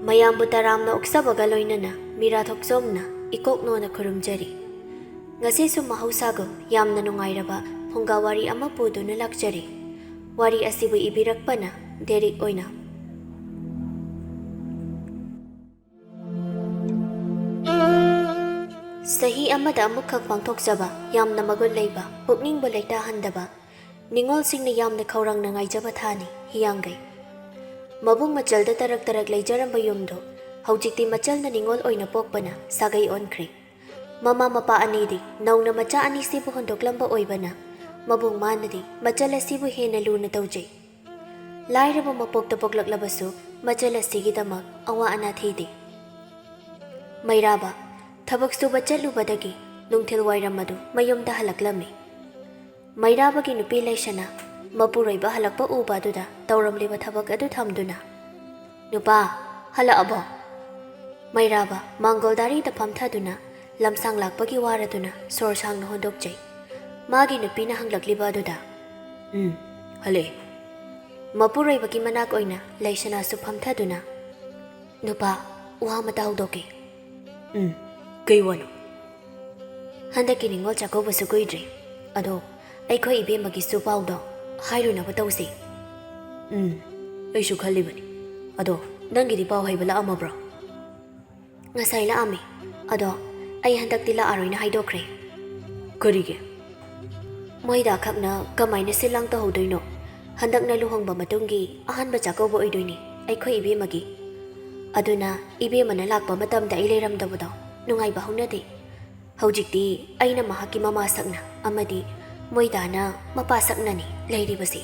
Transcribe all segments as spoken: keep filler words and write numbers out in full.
ꯃꯌꯥꯝꯕꯨ ꯇꯔꯥꯝꯅ ꯑꯣꯛꯆꯕꯒ ꯂꯣꯏꯅꯅ ꯃꯤꯔꯥ ꯊꯣꯛꯆꯣꯝꯅ ꯏꯀꯣꯛꯅꯣꯅ ꯈꯨꯔꯨꯝꯖꯔꯤ꯫ ꯉꯁꯤꯁꯨ ꯃꯍꯧꯁꯥꯒꯨꯝ ꯌꯥꯝꯅ ꯅꯨꯡꯉꯥꯏꯔꯕ ꯐꯨꯡꯒꯥ ꯋꯥꯔꯤ ꯑꯃ ꯄꯨꯗꯨꯅ ꯂꯥꯛꯆꯔꯤ꯫ ꯋꯥꯔꯤ ꯑꯁꯤꯕꯨ ꯏꯕꯤꯔꯛꯄꯅ ꯗꯦꯔꯤꯛ ꯑꯣꯏꯅ꯫ ꯆꯍꯤ ꯑꯃꯗ ꯑꯃꯨꯛꯈꯛ ꯄꯥꯡꯊꯣꯛꯆꯕ ꯌꯥꯝꯅ ꯃꯒꯨꯟ ꯂꯩꯕ, ꯄꯨꯛꯅꯤꯡꯕꯨ ꯂꯩꯇꯥꯍꯟꯗꯕ, ꯅꯤꯉꯣꯜꯁꯤꯡꯅ ꯌꯥꯝꯅ ꯈꯧꯔꯥꯡꯅ ꯉꯥꯏꯖꯕ ꯊꯥꯅꯤ ꯍꯤꯌꯥꯡꯒꯩ꯫ ꯃꯕꯨꯡ ꯃꯆꯜꯗ ꯇꯔꯛ ꯇꯔꯛ ꯂꯩꯖꯔꯝꯕ ꯌꯨꯝꯗꯨ ꯍꯧꯖꯤꯛꯇꯤ ꯃꯆꯜꯅ ꯅꯤꯉꯣꯜ ꯑꯣꯏꯅ ꯄꯣꯛꯄꯅ ꯁꯥꯒꯩ ꯑꯣꯟꯈ꯭ꯔꯦ꯫ ꯃꯃꯥ ꯃꯄꯥ ꯑꯅꯤꯗꯤ ꯅꯧꯅ ꯃꯆꯥ ꯑꯅꯤꯁꯤꯕꯨ ꯍꯨꯟꯗꯣꯛꯂꯝꯕ ꯑꯣꯏꯕꯅ ꯃꯕꯨꯡ ꯃꯥꯅꯗꯤ ꯃꯆꯜ ꯑꯁꯤꯕꯨ ꯍꯦꯟꯅ ꯂꯨꯅ ꯇꯧꯖꯩ꯫ ꯂꯥꯏꯔꯕ ꯃꯄꯣꯛꯇ ꯄꯣꯛꯂꯛꯂꯕꯁꯨ ꯃꯆꯜ ꯑꯁꯤꯒꯤꯗꯃꯛ ꯑꯋꯥ ꯑꯅꯥ ꯊꯤꯗꯦ꯫ ꯃꯩꯔꯥꯕ ꯊꯕꯛ ꯁꯨꯕ ꯆꯠꯂꯨꯕꯗꯒꯤ ꯅꯨꯡꯊꯤꯜ ꯋꯥꯏꯔꯝ ꯑꯗꯨ ꯃꯌꯨꯝꯗ ꯍꯜꯂꯛꯂꯝꯃꯤ꯫ ꯃꯩꯔꯥꯕꯒꯤ ꯅꯨꯄꯤ ꯂꯩꯁꯅꯥ ꯃꯄꯨꯔꯣꯏꯕ ꯍꯜꯂꯛꯄ ꯎꯕ ꯑꯗꯨꯗ ꯇꯧꯔꯝꯂꯤꯕ ꯊꯕꯛ ꯑꯗꯨ ꯊꯝꯗꯨꯅ, "ꯅꯨꯄꯥ, ꯍꯜꯂꯛꯑꯕꯣ?" ꯃꯩꯔꯥꯕ ꯃꯥꯡꯒꯣꯜ ꯗꯥꯔꯤꯗ ꯐꯝꯊꯗꯨꯅ ꯂꯝꯁꯥꯡ ꯂꯥꯛꯄꯒꯤ ꯋꯥꯔꯗꯨꯅ ꯁꯣꯔ ꯁꯥꯡꯅ ꯍꯣꯟꯗꯣꯛꯆꯩ꯫ ꯃꯥꯒꯤ ꯅꯨꯄꯤꯅ ꯍꯪꯂꯛꯂꯤꯕ ꯑꯗꯨꯗ, "ꯎꯝ, ꯍꯜꯂꯛꯑꯦ꯫" ꯃꯄꯨꯔꯣꯏꯕꯒꯤ ꯃꯅꯥꯛ ꯑꯣꯏꯅ ꯂꯩꯁꯅꯥꯁꯨ ꯐꯝꯊꯗꯨꯅ, "ꯅꯨꯄꯥ, ꯋꯥ ꯑꯃꯇ ꯍꯧꯗꯣꯛꯀꯦ꯫" "ꯎꯝ, ꯀꯩ ꯋꯥꯅꯣ?" "ꯍꯟꯗꯛꯀꯤ ꯅꯤꯉꯣꯜ ꯆꯥꯛꯀꯧꯕꯁꯨ ꯀꯨꯏꯗ꯭ꯔꯦ꯫ ꯑꯗꯣ ꯑꯩꯈꯣꯏ ꯏꯕꯦꯝꯃꯒꯤꯁꯨ ꯄꯥꯎꯗꯣ ꯍꯥꯏꯔꯨꯅꯕ ꯇꯧꯁꯦ꯫" "ꯎꯝ, ꯑꯩꯁꯨ ꯈꯜꯂꯤꯕꯅꯤ꯫ ꯑꯗꯣ ꯅꯪꯒꯤꯗꯤ ꯄꯥꯎ ꯍꯩꯕ ꯂꯥꯛꯑꯝꯃꯕ꯭ꯔꯣ?" "ꯉꯁꯥꯏ ꯂꯥꯛꯑꯝꯃꯤ꯫ ꯑꯗꯣ ꯑꯩ ꯍꯟꯗꯛꯇꯤ ꯂꯥꯛꯑꯔꯣꯏꯅ ꯍꯥꯏꯗꯣꯛꯈ꯭ꯔꯦ꯫" "ꯀꯔꯤꯒꯤ?" "ꯃꯣꯏꯗ ꯈꯛꯅ ꯀꯃꯥꯏꯅ ꯁꯤꯜ ꯂꯥꯡ ꯇꯧꯍꯧꯗꯣꯏꯅꯣ? ꯍꯟꯗꯛꯅ ꯂꯨꯍꯣꯡꯕ ꯃꯇꯨꯡꯒꯤ ꯑꯍꯥꯟꯕ ꯆꯥꯛꯀꯧꯕ ꯑꯣꯏꯗꯣꯏꯅꯤ ꯑꯩꯈꯣꯏ ꯏꯕꯦꯝꯃꯒꯤ꯫ ꯑꯗꯨꯅ ꯏꯕꯦꯝꯃꯅ ꯂꯥꯛꯄ ꯃꯇꯝꯗ ꯑꯩ ꯂꯩꯔꯝꯗꯕꯗꯣ ꯅꯨꯡꯉꯥꯏꯕ ꯍꯧꯅꯗꯦ꯫ ꯍꯧꯖꯤꯛꯇꯤ ꯑꯩꯅ ꯃꯍꯥꯛꯀꯤ ꯃꯃꯥ ꯁꯛꯅ ꯑꯃꯗꯤ ꯃꯣꯏꯗꯥꯅ ꯃꯄꯥ ꯁꯛꯅꯅꯤ ꯂꯩꯔꯤꯕꯁꯤ꯫"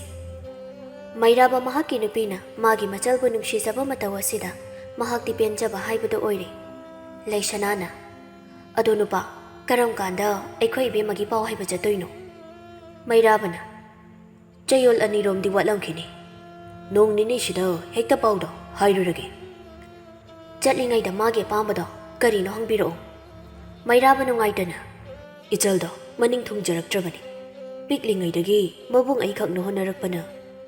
ꯃꯩꯔꯥꯕ ꯃꯍꯥꯛꯀꯤ ꯅꯨꯄꯤꯅ ꯃꯥꯒꯤ ꯃꯆꯜꯕꯨ ꯅꯨꯡꯁꯤꯖꯕ ꯃꯇꯧ ꯑꯁꯤꯗ ꯃꯍꯥꯛꯇꯤ ꯄꯦꯟꯖꯕ ꯍꯥꯏꯕꯗꯨ ꯑꯣꯏꯔꯦ꯫ ꯂꯩꯁꯅꯥꯅ, "ꯑꯗꯣ ꯅꯨꯄꯥ, ꯀꯔꯝ ꯀꯥꯟꯗ ꯑꯩꯈꯣꯏ ꯏꯕꯦꯝꯃꯒꯤ ꯄꯥꯎ ꯍꯥꯏꯕ ꯆꯠꯇꯣꯏꯅꯣ?" ꯃꯩꯔꯥꯕꯅ, "ꯆꯌꯣꯜ ꯑꯅꯤꯔꯣꯝꯗꯤ ꯋꯥꯠꯂꯝꯈꯤꯅꯤ꯫ ꯅꯣꯡ ꯅꯤꯅꯤꯁꯤꯗ ꯍꯦꯛꯇ ꯄꯥꯎꯗꯣ ꯍꯥꯏꯔꯨꯔꯒꯦ꯫ ꯆꯠꯂꯤꯉꯩꯗ ꯃꯥꯒꯤ ꯑꯄꯥꯝꯕꯗꯣ ꯀꯔꯤꯅꯣ ꯍꯪꯕꯤꯔꯛꯑꯣ꯫" ꯃꯩꯔꯥꯕ ꯅꯨꯡꯉꯥꯏꯇꯅ, "ꯏꯆꯜꯗꯣ ꯃꯅꯤꯡ ꯊꯨꯡꯖꯔꯛꯇ꯭ꯔꯕꯅꯤ꯫ ꯄꯤꯛꯂꯤꯉꯩꯗꯒꯤ ꯃꯕꯨꯡ ꯑꯩꯈꯛꯅ ꯍꯣꯠꯅꯔꯛꯄꯅ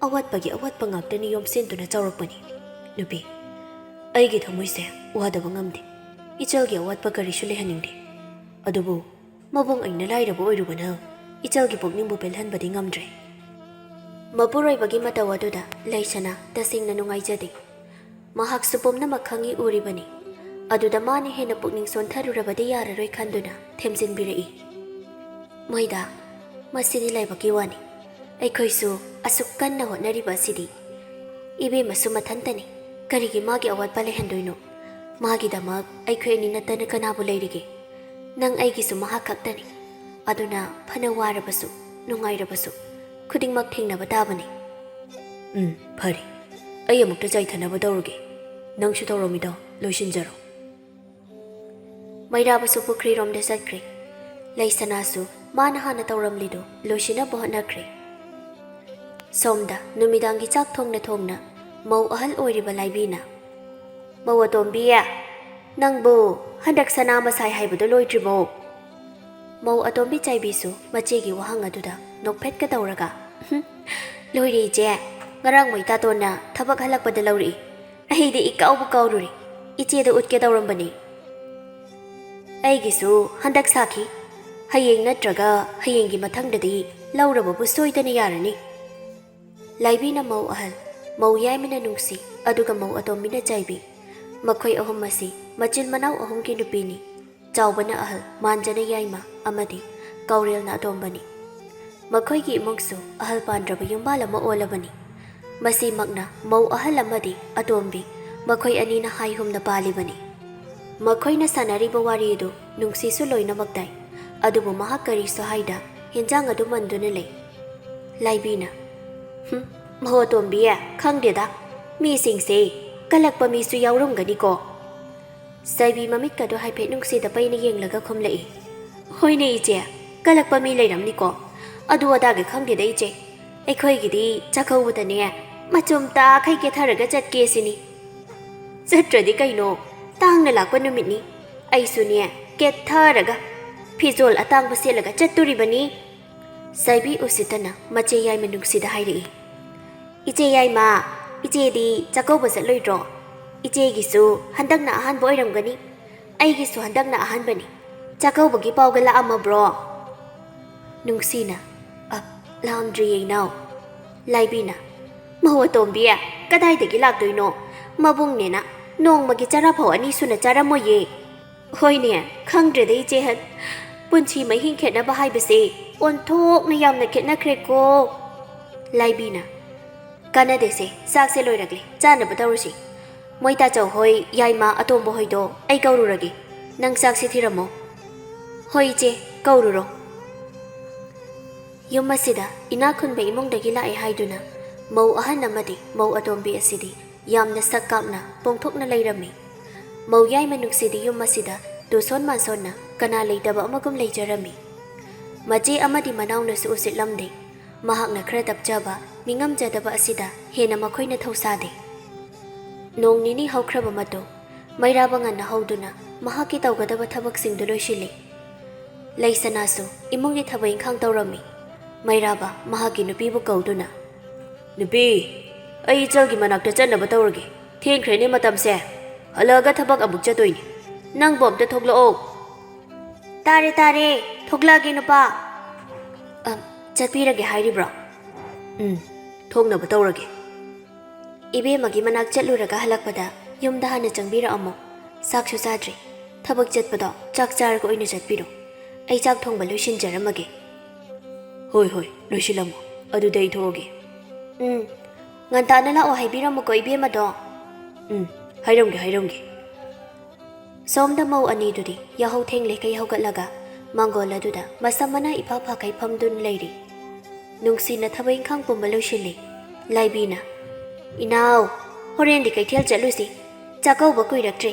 ꯑꯋꯥꯠꯄꯒꯤ ꯑꯋꯥꯠꯄ ꯉꯥꯛꯇꯅꯤ ꯌꯣꯝꯁꯤꯟꯗꯨꯅ ꯆꯥꯎꯔꯛꯄꯅꯤ꯫ ꯅꯨꯄꯤ, ꯑꯩꯒꯤ ꯊꯃꯣꯏꯁꯦ ꯋꯥꯗꯕ ꯉꯝꯗꯦ꯫ ꯏꯆꯜꯒꯤ ꯑꯋꯥꯠꯄ ꯀꯔꯤꯁꯨ ꯂꯩꯍꯟꯅꯤꯡꯗꯦ꯫ ꯑꯗꯨꯕꯨ ꯃꯕꯨꯡ ꯑꯩꯅ ꯂꯥꯏꯔꯕ ꯑꯣꯏꯔꯨꯕꯅ ꯏꯆꯜꯒꯤ ꯄꯨꯛꯅꯤꯡꯕꯨ ꯄꯦꯜꯍꯟꯕꯗꯤ ꯉꯝꯗ꯭ꯔꯦ꯫ ꯃꯄꯨꯔꯣꯏꯕꯒꯤ ꯃꯇꯧ ꯑꯗꯨꯗ ꯂꯩꯁꯅꯥ ꯇꯁꯦꯡꯅ ꯅꯨꯡꯉꯥꯏꯖꯗꯦ꯫ ꯃꯍꯥꯛꯁꯨ ꯄꯨꯝꯅꯃꯛ ꯈꯪꯏ ꯎꯔꯤꯕꯅꯤ꯫ ꯑꯗꯨꯗ ꯃꯥꯅ ꯍꯦꯟꯅ ꯄꯨꯛꯅꯤꯡ ꯁꯣꯟꯊꯔꯨꯔꯕꯗꯤ ꯌꯥꯔꯔꯣꯏ ꯈꯟꯗꯨꯅ ꯊꯦꯝꯖꯤꯟꯕꯤꯔꯛꯏ꯫ ꯃꯣꯏꯗ, ꯃꯁꯤꯗꯤ ꯂꯥꯏꯕꯛꯀꯤ ꯋꯥꯅꯤ꯫ ꯑꯩꯈꯣꯏꯁꯨ ꯑꯁꯨꯛ ꯀꯟꯅ ꯍꯣꯠꯅꯔꯤꯕ ꯑꯁꯤꯗꯤ꯫ ꯏꯕꯦꯝꯃꯁꯨ ꯃꯊꯟꯇꯅꯤ꯫ ꯀꯔꯤꯒꯤ ꯃꯥꯒꯤ ꯑꯋꯥꯠꯄ ꯂꯩꯍꯟꯗꯣꯏꯅꯣ? ꯃꯥꯒꯤꯗꯃꯛ ꯑꯩꯈꯣꯏ ꯑꯅꯤ ꯅꯠꯇꯅ ꯀꯅꯥꯕꯨ ꯂꯩꯔꯤꯒꯦ? ꯅꯪ ꯑꯩꯒꯤꯁꯨ ꯃꯍꯥꯛ ꯈꯛꯇꯅꯤ꯫ ꯑꯗꯨꯅ ꯐꯅ ꯋꯥꯔꯕꯁꯨ, ꯅꯨꯡꯉꯥꯏꯔꯕꯁꯨ, ꯈꯨꯗꯤꯡꯃꯛ ꯊꯦꯡꯅꯕ ꯇꯥꯕꯅꯤ꯫ ꯎꯝ, ꯐꯔꯦ꯫ ꯑꯩ ꯑꯃꯨꯛꯇ ꯆꯥꯏꯊꯅꯕ ꯇꯧꯔꯨꯒꯦ꯫ ꯅꯪꯁꯨ ꯇꯧꯔꯝꯃꯤꯗꯣ ꯂꯣꯏꯁꯤꯟꯖꯔꯣ꯫ ꯃꯩꯔꯥꯕꯁꯨ ꯄꯨꯈ꯭ꯔꯤꯔꯣꯝꯗ ꯆꯠꯈ꯭ꯔꯦ꯫ ꯂꯩꯁꯅꯥꯁꯨ ꯃꯥꯅ ꯍꯥꯟꯅ ꯇꯧꯔꯝꯂꯤꯗꯨ ꯂꯣꯏꯁꯤꯟꯅꯕ ꯍꯣꯠꯅꯈ꯭ꯔꯦ꯫ ꯁꯣꯝꯗ ꯅꯨꯃꯤꯗꯥꯡꯒꯤ ꯆꯥꯛ ꯊꯣꯡꯅ ꯊꯣꯡꯅ ꯃꯧ ꯑꯍꯜ ꯑꯣꯏꯔꯤꯕ ꯂꯥꯏꯕꯤꯅ, "ꯃꯧ ꯑꯇꯣꯝꯕꯤ, ꯅꯪꯕꯨ ꯍꯟꯗꯛ ꯁꯅꯥ ꯃꯁꯥꯏ ꯍꯥꯏꯕꯗꯨ ꯂꯣꯏꯗ꯭ꯔꯤꯕꯣ?" ꯃꯧ ꯑꯇꯣꯝꯕꯤ ꯆꯥꯏꯕꯤꯁꯨ ꯃꯆꯦꯒꯤ ꯋꯥꯍꯪ ꯑꯗꯨꯗ ꯅꯣꯛꯐꯦꯠꯀ ꯇꯧꯔꯒ, "ꯂꯣꯏꯔꯦ ꯏꯆꯦ, ꯉꯔꯥꯡ ꯃꯩꯇꯥꯇꯣꯟꯅ ꯊꯕꯛ ꯍꯜꯂꯛꯄꯗ ꯂꯧꯔꯛꯏ꯫ ꯑꯩꯗꯤ ꯏꯀꯥꯎꯕꯨ ꯀꯥꯎꯔꯨꯔꯦ꯫ ꯏꯆꯦꯗ ꯎꯠꯀꯦ ꯇꯧꯔꯝꯕꯅꯤ꯫ ꯑꯩꯒꯤꯁꯨ ꯍꯟꯗꯛ ꯁꯥꯈꯤ꯫ ꯍꯌꯦꯡ ꯅꯠꯇ꯭ꯔꯒ ꯍꯌꯦꯡꯒꯤ ꯃꯊꯪꯗꯗꯤ ꯂꯧꯔꯕꯕꯨ ꯁꯣꯏꯗꯅ ꯌꯥꯔꯅꯤ꯫" ꯂꯥꯏꯕꯤꯅ ꯃꯧ ꯑꯍꯜ, ꯃꯧ ꯌꯥꯏꯃꯅ ꯅꯨꯡꯁꯤ, ꯑꯗꯨꯒ ꯃꯧ ꯑꯇꯣꯝꯕꯤꯅ ꯆꯥꯏꯕꯤ꯫ ꯃꯈꯣꯏ ꯑꯍꯨꯝ ꯑꯁꯤ ꯃꯆꯤꯟ ꯃꯅꯥꯎ ꯑꯍꯨꯝꯒꯤ ꯅꯨꯄꯤꯅꯤ꯫ ꯆꯥꯎꯕꯅ ꯑꯍꯜ, ꯃꯥꯟꯖꯅ ꯌꯥꯏꯃ ꯑꯃꯗꯤ ꯀꯥꯎꯔꯦꯜꯅ ꯑꯇꯣꯝꯕꯅꯤ꯫ ꯃꯈꯣꯏꯒꯤ ꯏꯃꯨꯡꯁꯨ ꯑꯍꯜ ꯄꯥꯟꯗ꯭ꯔꯕ ꯌꯨꯝꯕꯥꯜ ꯑꯃ ꯑꯣꯜꯂꯕꯅꯤ꯫ ꯃꯁꯤꯃꯛꯅ ꯃꯧ ꯑꯍꯜ ꯑꯃꯗꯤ ꯑꯇꯣꯝꯕꯤ, ꯃꯈꯣꯏ ꯑꯅꯤꯅ ꯍꯥꯏꯍꯨꯝꯅ ꯄꯥꯜꯂꯤꯕꯅꯤ꯫ ꯃꯈꯣꯏꯅ ꯁꯥꯟꯅꯔꯤꯕ ꯋꯥꯔꯤ ꯑꯗꯨ ꯅꯨꯡꯁꯤꯁꯨ ꯂꯣꯏꯅꯃꯛ ꯇꯥꯏ꯫ ꯑꯗꯨꯕꯨ ꯃꯍꯥꯛ ꯀꯔꯤꯁꯨ ꯍꯥꯏꯗ ꯍꯦꯟꯖꯥꯡ ꯑꯗꯨ ꯃꯟꯗꯨꯅ ꯂꯩ꯫ ꯂꯥꯏꯕꯤꯅ, "ꯍꯨꯝ, ꯃꯧ ꯑꯇꯣꯝꯕꯤ, ꯈꯪꯗꯦꯗ, ꯃꯤꯁꯤꯡꯁꯦ ꯀꯜꯂꯛꯄ ꯃꯤꯁꯨ ꯌꯥꯎꯔꯝꯒꯅꯤꯀꯣ?" ꯆꯥꯏꯕꯤ ꯃꯃꯤꯠꯀꯗꯣ ꯍꯥꯏꯐꯦꯠ ꯅꯨꯡꯁꯤꯗ ꯄꯩꯅ ꯌꯦꯡꯂꯒ ꯈꯨꯝꯂꯛꯏ꯫ "ꯍꯣꯏꯅꯦ ꯏꯆꯦ, ꯀꯜꯂꯛꯄ ꯃꯤ ꯂꯩꯔꯝꯅꯤꯀꯣ꯫ ꯑꯗꯨ ꯑꯗꯥꯒꯤ ꯈꯪꯗꯦꯗ ꯏꯆꯦ꯫ ꯑꯩꯈꯣꯏꯒꯤꯗꯤ ꯆꯥꯛꯀꯧꯕꯗꯅꯦ ꯃꯆꯨꯝ ꯇꯥꯈꯩ ꯀꯦꯊꯔꯒ ꯆꯠꯀꯦ ꯁꯤꯅꯤ꯫ ꯆꯠꯇ꯭ꯔꯗꯤ ꯀꯩꯅꯣ, ꯇꯥꯡꯅ ꯂꯥꯛꯄ ꯅꯨꯃꯤꯠꯅꯤ꯫ ꯑꯩꯁꯨꯅꯦ ꯀꯦꯊꯔꯒ ꯐꯤꯖꯣꯜ ꯑꯇꯥꯡꯕ ꯁꯦꯠꯂꯒ ꯆꯠꯇꯣꯔꯤꯕꯅꯤ꯫" ꯆꯥꯏꯕꯤ ꯎꯁꯤꯠꯇꯅ ꯃꯆꯦ ꯌꯥꯏꯃ ꯅꯨꯡꯁꯤꯗ ꯍꯥꯏꯔꯛꯏ꯫ "ꯏꯆꯦ ꯌꯥꯏꯃ, ꯏꯆꯦꯗꯤ ꯆꯥꯛꯀꯧꯕ ꯆꯠꯂꯣꯏꯗ꯭ꯔꯣ?" "ꯏꯆꯦꯒꯤꯁꯨ ꯍꯟꯗꯛꯅ ꯑꯍꯥꯟꯕ ꯑꯣꯏꯔꯝꯒꯅꯤ, ꯑꯩꯒꯤꯁꯨ ꯍꯟꯗꯛꯅ ꯑꯍꯥꯟꯕꯅꯤ꯫ ꯆꯥꯛꯀꯧꯕꯒꯤ ꯄꯥꯎꯒ ꯂꯥꯛꯑꯝꯃꯕ꯭ꯔꯣ?" ꯅꯨꯡꯁꯤꯅ, "ꯑ, ꯂꯥꯛꯑꯝꯗ꯭ꯔꯤꯌꯦ ꯏꯅꯥꯎ꯫" ꯂꯥꯏꯕꯤꯅ, "ꯃꯧ ꯑꯇꯣꯝꯕꯤ, ꯀꯗꯥꯏꯗꯒꯤ ꯂꯥꯛꯇꯣꯏꯅꯣ? ꯃꯕꯨꯡꯅꯦꯅ ꯅꯣꯡꯃꯒꯤ ꯆꯔꯥ ꯐꯥꯎ ꯑꯅꯤ ꯁꯨꯅ ꯆꯥꯔꯝꯃꯣꯏꯌꯦ꯫" "ꯍꯣꯏꯅꯦ, ꯈꯪꯗ꯭ꯔꯦꯗ ꯏꯆꯦꯍꯟ꯫ ꯄꯨꯟꯁꯤ ꯃꯍꯤꯡ ꯈꯦꯠꯅꯕ ꯍꯥꯏꯕꯁꯦ ꯑꯣꯟꯊꯣꯛꯅ ꯌꯥꯝꯅ ꯈꯦꯠꯅꯈ꯭ꯔꯦꯀꯣ꯫" ꯂꯥꯏꯕꯤꯅ, "ꯀꯥꯟꯅꯗꯦꯁꯦ, ꯆꯥꯛꯁꯦ ꯂꯣꯏꯔꯛꯂꯦ, ꯆꯥꯅꯕ ꯇꯧꯔꯁꯤ꯫ ꯃꯣꯏ ꯇꯥꯆꯧ ꯍꯣꯏ, ꯌꯥꯏꯃ, ꯑꯇꯣꯝꯕ ꯍꯣꯏꯗꯣ ꯑꯩ ꯀꯧꯔꯨꯔꯒꯦ꯫ ꯅꯪ ꯆꯥꯛꯁꯦ ꯊꯤꯔꯝꯃꯣ꯫" "ꯍꯣꯏ ꯏꯆꯦ, ꯀꯧꯔꯨꯔꯣ꯫" ꯌꯨꯝ ꯑꯁꯤꯗ ꯏꯅꯥꯛ ꯈꯨꯟꯕ ꯏꯃꯨꯡꯗꯒꯤ ꯂꯥꯛꯑꯦ ꯍꯥꯏꯗꯨꯅ ꯃꯧ ꯑꯍꯟ ꯑꯃꯗꯤ ꯃꯧ ꯑꯇꯣꯝꯕꯤ ꯑꯁꯤꯗꯤ ꯌꯥꯝꯅ ꯁꯛ ꯀꯥꯛꯅ ꯄꯣꯡꯊꯣꯛꯅ ꯂꯩꯔꯝꯃꯤ꯫ ꯃꯧ ꯌꯥꯏꯃ ꯅꯨꯡꯁꯤꯗꯤ ꯌꯨꯝ ꯑꯁꯤꯗ ꯇꯨꯁꯣꯟ ꯃꯥꯟꯁꯣꯟꯅ ꯀꯅꯥ ꯂꯩꯇꯕ ꯑꯃꯒꯨꯝ ꯂꯩꯖꯔꯝꯃꯤ꯫ ꯃꯆꯦ ꯑꯃꯗꯤ ꯃꯅꯥꯎꯅꯁꯨ ꯎꯁꯤꯠꯂꯝꯗꯦ꯫ ꯃꯍꯥꯛꯅ ꯈꯔ ꯇꯞꯆꯕ, ꯅꯤꯡꯉꯝꯖꯗꯕ ꯑꯁꯤꯗ ꯍꯦꯟꯅ ꯃꯈꯣꯏꯅ ꯊꯧꯁꯥꯗꯦ꯫ ꯅꯣꯡ ꯅꯤꯅꯤ ꯍꯧꯈ꯭ꯔꯕ ꯃꯇꯨꯡ, ꯃꯩꯔꯥꯕ ꯉꯟꯅ ꯍꯧꯗꯨꯅ ꯃꯍꯥꯛꯀꯤ ꯇꯧꯒꯗꯕ ꯊꯕꯛꯁꯤꯡꯗꯨ ꯂꯣꯏꯁꯤꯜꯂꯤ꯫ ꯂꯩꯁꯅꯥꯁꯨ ꯏꯃꯨꯡꯒꯤ ꯊꯕꯛ ꯏꯪꯈꯥꯡ ꯇꯧꯔꯝꯃꯤ꯫ ꯃꯩꯔꯥꯕ ꯃꯍꯥꯛꯀꯤ ꯅꯨꯄꯤꯕꯨ ꯀꯧꯗꯨꯅ, "ꯅꯨꯄꯤ, ꯑꯩ ꯏꯆꯜꯒꯤ ꯃꯅꯥꯛꯇ ꯆꯠꯅꯕ ꯇꯧꯔꯒꯦ꯫ ꯊꯦꯡꯈ꯭ꯔꯦꯅꯦ ꯃꯇꯝꯁꯦ꯫ ꯍꯜꯂꯛꯑꯒ ꯊꯕꯛ ꯑꯃꯨꯛ ꯆꯠꯇꯣꯏꯅꯤ꯫ ꯅꯪꯕꯨ ꯑꯝꯇ ꯊꯣꯛꯂꯛꯑꯣ꯫" "ꯇꯥꯔꯦ, ꯇꯥꯔꯦ꯫ ꯊꯣꯛꯂꯛꯑꯒꯦ, ꯅꯨꯄꯥ꯫" "ꯑ, ꯆꯠꯄꯤꯔꯒꯦ ꯍꯥꯏꯔꯤꯕ꯭ꯔꯣ?" "ꯎꯝ, ꯊꯣꯛꯅꯕ ꯇꯧꯔꯒꯦ꯫" ꯏꯕꯦꯝꯃꯒꯤ ꯃꯅꯥꯛ ꯆꯠꯂꯨꯔꯒ ꯍꯜꯂꯛꯄꯗ ꯌꯨꯝꯗ ꯍꯥꯟꯅ ꯆꯪꯕꯤꯔꯛꯑꯝꯃꯣ꯫ ꯆꯥꯛꯁꯨ ꯆꯥꯗ꯭ꯔꯤ꯫ ꯊꯕꯛ ꯆꯠꯄꯗꯣ ꯆꯥꯛ ꯆꯥꯔꯒ ꯑꯣꯏꯅ ꯆꯠꯄꯤꯔꯣ꯫ ꯑꯩ ꯆꯥꯛ ꯊꯣꯡꯕ ꯂꯣꯏꯁꯤꯟꯖꯔꯝꯃꯒꯦ꯫ "ꯍꯣꯏ, ꯍꯣꯏ, ꯂꯣꯏꯁꯤꯜꯂꯝꯃꯣ꯫ ꯑꯗꯨꯗꯤ ꯑꯩ ꯊꯣꯛꯑꯒꯦ꯫" "ꯎꯝ, ꯉꯟꯇꯥꯅ ꯂꯥꯛꯑꯣ ꯍꯥꯏꯕꯤꯔꯝꯃꯨꯀꯣ ꯏꯕꯦꯝꯃꯗꯣ꯫" "ꯎꯝ, ꯍꯥꯏꯔꯝꯒꯦ, ꯍꯥꯏꯔꯝꯒꯦ꯫" ꯁꯣꯝꯗ ꯃꯧ ꯑꯅꯤꯗꯨꯗꯤ ꯌꯥꯍꯧ ꯊꯦꯡꯂꯤꯈꯩ ꯍꯧꯒꯠꯂꯒ ꯃꯥꯡꯒꯣꯜ ꯑꯗꯨꯗ ꯃꯁꯝ ꯃꯅꯥ ꯏꯐꯥ ꯐꯥꯈꯩ ꯐꯝꯗꯨꯅ ꯂꯩꯔꯤ꯫ ꯅꯨꯡꯁꯤꯅ ꯊꯕꯛ ꯏꯪꯈꯥꯡ ꯄꯨꯝꯕ ꯂꯣꯏꯁꯤꯜꯂꯤ꯫ ꯂꯥꯏꯕꯤꯅ, "ꯏꯅꯥꯎ, ꯍꯣꯔꯦꯟꯗꯤ ꯀꯩꯊꯦꯜ ꯆꯠꯂꯨꯁꯤ꯫ ꯆꯥꯛꯀꯧꯕ ꯀꯨꯏꯔꯛꯇ꯭ꯔꯦ꯫